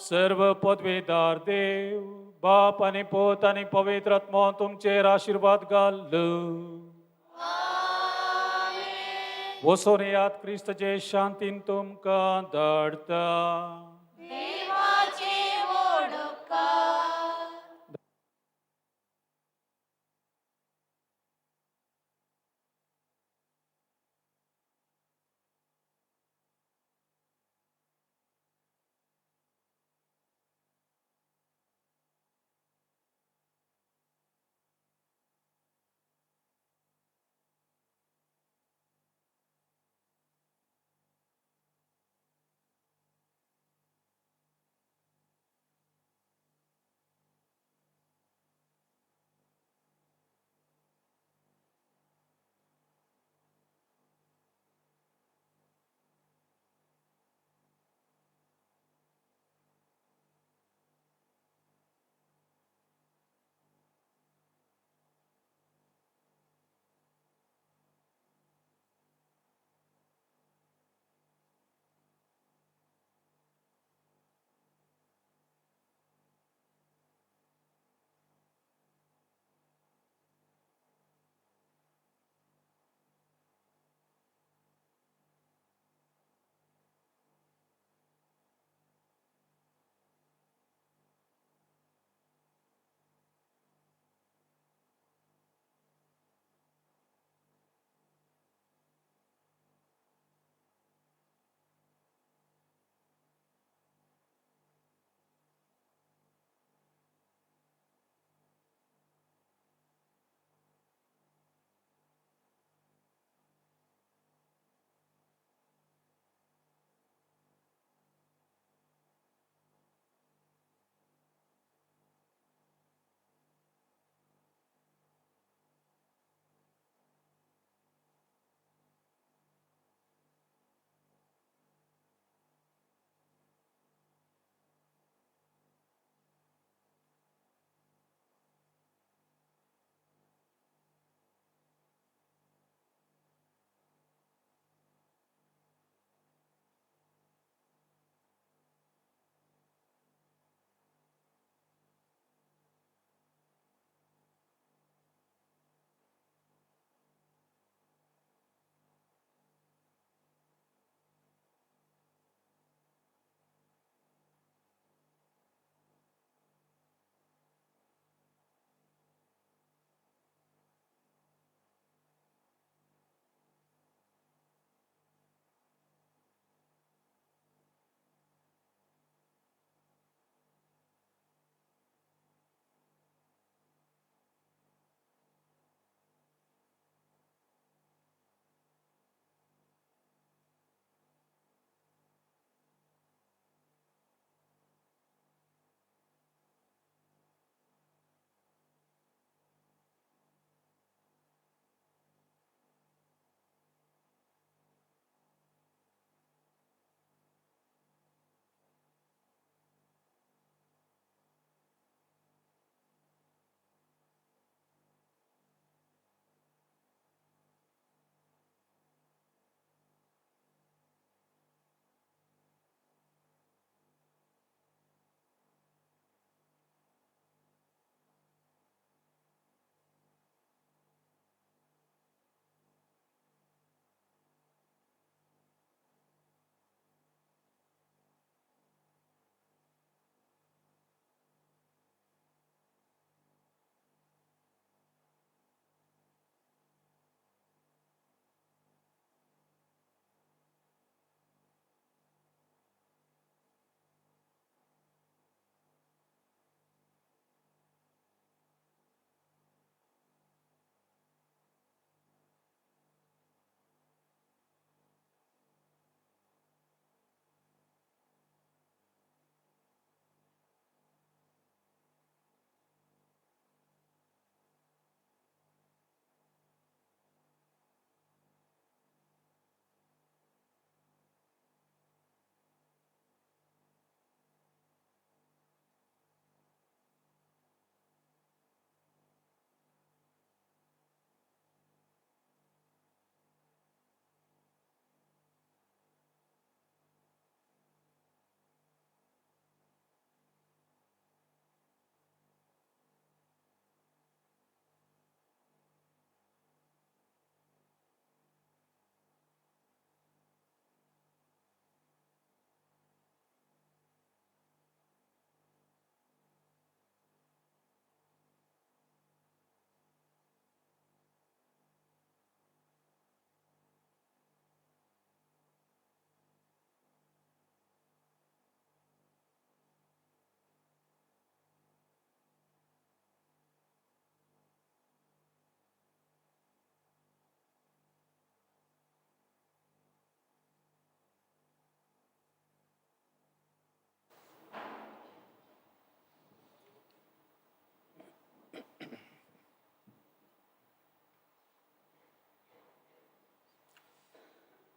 सर्व पदवीदार देव बाप आनी पूत आनी पवित्र आत्मो तुमचेर आशिर्वाद घाल. वचून येयात, क्रिस्तचे शांतीन तुमकां धाडटा.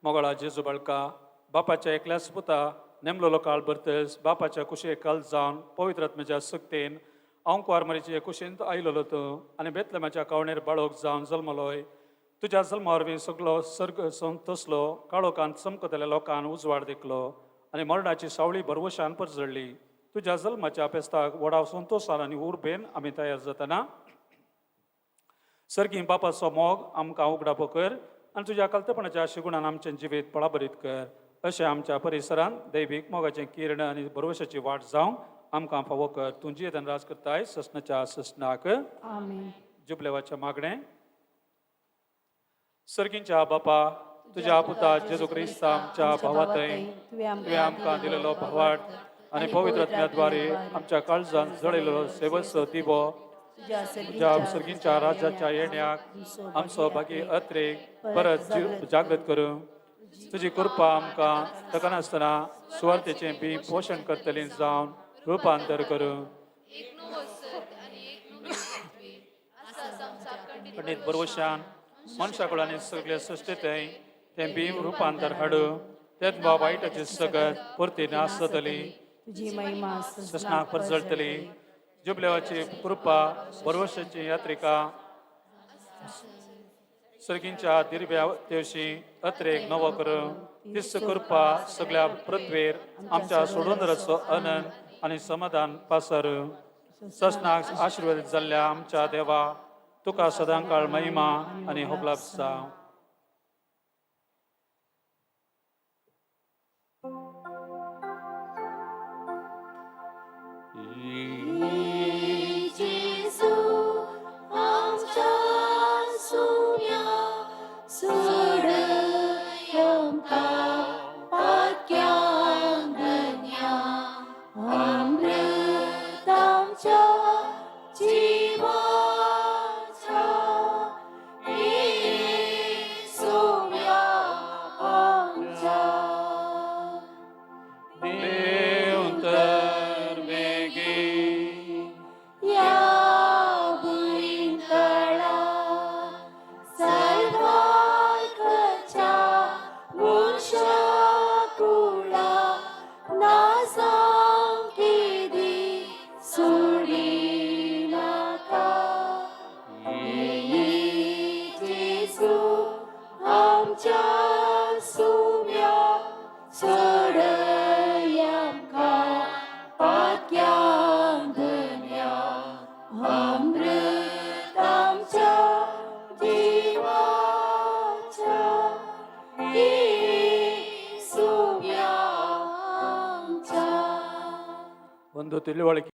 मोगळा जेजू बाळका बापाच्या एकल्याच पुता नेमलोलो काळ भरतस बापाच्या कुशेक काल जावन पवित्र आत्म्याच्या सक्तेन हांव कुवारमारीचे कुशींत आयलोलो तूं आनी बेतलेमाच्या कावणेर बाळोक जावन जल्मलोय. तुज्या जल्मा वरवीं सगलो सर्ग संतोसलो, काळोखांत चमकतल्या लोकान उजवाड देखलो आनी मरणाची सावळी भरवशान परजळ्ळी. तुज्या जल्माच्या पेस्ताक व्हडा संतोसान आनी उर्बेन आमी तयार जातना सर्गी बापाचो मोग आमकां उगडापो कर आनी तुज्या कल्तपणाच्या शिगुणान आमचें जिवीत बळाबरीत कर. अशें आमच्या परिसरांत दैवीक मोगाचें किरण आनी भरवशाची वाट जावंक आमकां फावो कर. तूं जियेतन राज करताय ससनाच्या ससनाक. आमेन. जुबलेवाचें मागणें. सर्गींच्या बापा, तुज्या पुता जेजू क्रिस्ता आमच्या भावातय तुवें आमकां दिलेलो भावाट आनी पवित्र आत्म्याद्वारे आमच्या काळजान जळयलेलो सेवसो दिवो तुज्या सर्गींच्या राज्याच्या येण्याक आमचो भागी अत्रेक परत जागृत करूं. तुजी कृपा आमकां थकनासतना सुवार्थेचें बी पोशण करतली जावन रुपांतर करूं. पंडीत बरवशान मनशा कुळांनी सगळे सृश्टींतय तें बी रुपांतर हाडूं. तेच वायटाची सगत परती नाश जातली, तुजी महिमा ससनाक परजळटली. जुबलेवाची कृपा बरवशाची यात्रिका सर्गींच्या दिर्व्या तेवशी अत्रेक नवो करूं. तीच कृपा सगळ्या पृथ्वेर आमच्या सोडूनराचो आनंद आनी समाधान पासर. ससनाक आशिर्वादीत जाल्ल्या आमच्या देवा, तुका सदांकाळ महिमा आनी होबलाप जावं. जेजू आमच्या सुम्या सोडय आमकां पातक्यांक धन्या अमृत आमच्या जिवाच्या सुम्या आमच्या. देव तर बेगी या भुंयतळा सर्वांकच्या मनशाकुळा नासांकेदी सोडिनाका. जेजू आमच्या सुम्या सोडय आमकां पातक्यांक धन्या अमृत आमच्या जिवाच्या सुम्या आमच्या. ಒಂದು ತಿಳುವಳಿಕೆ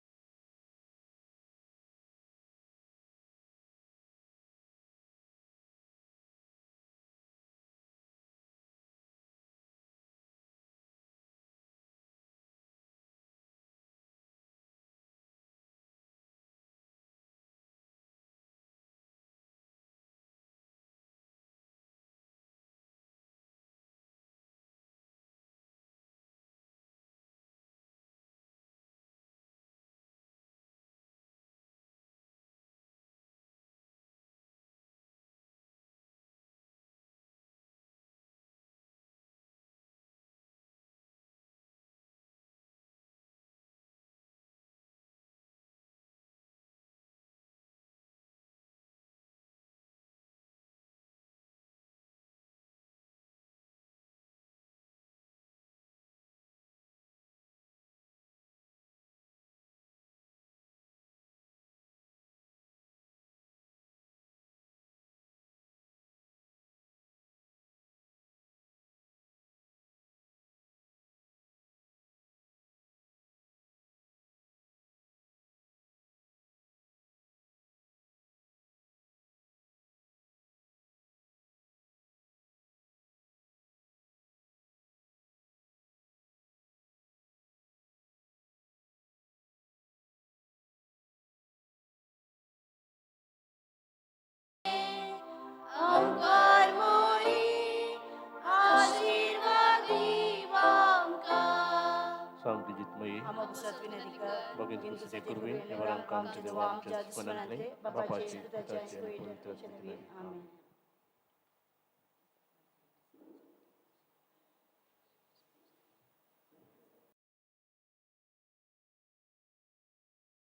ओंकार मोरी आशीर्वादी आमकां. सामकी जितमयी आम्हा पुसत विनंती कर. भगीन तुझे कुरवीन निवारण आमच्या देवा आमच्या दुस्मनांतले बापाचे पुताचे आणि पवित्र आत्म्याचे नावे. आमेन.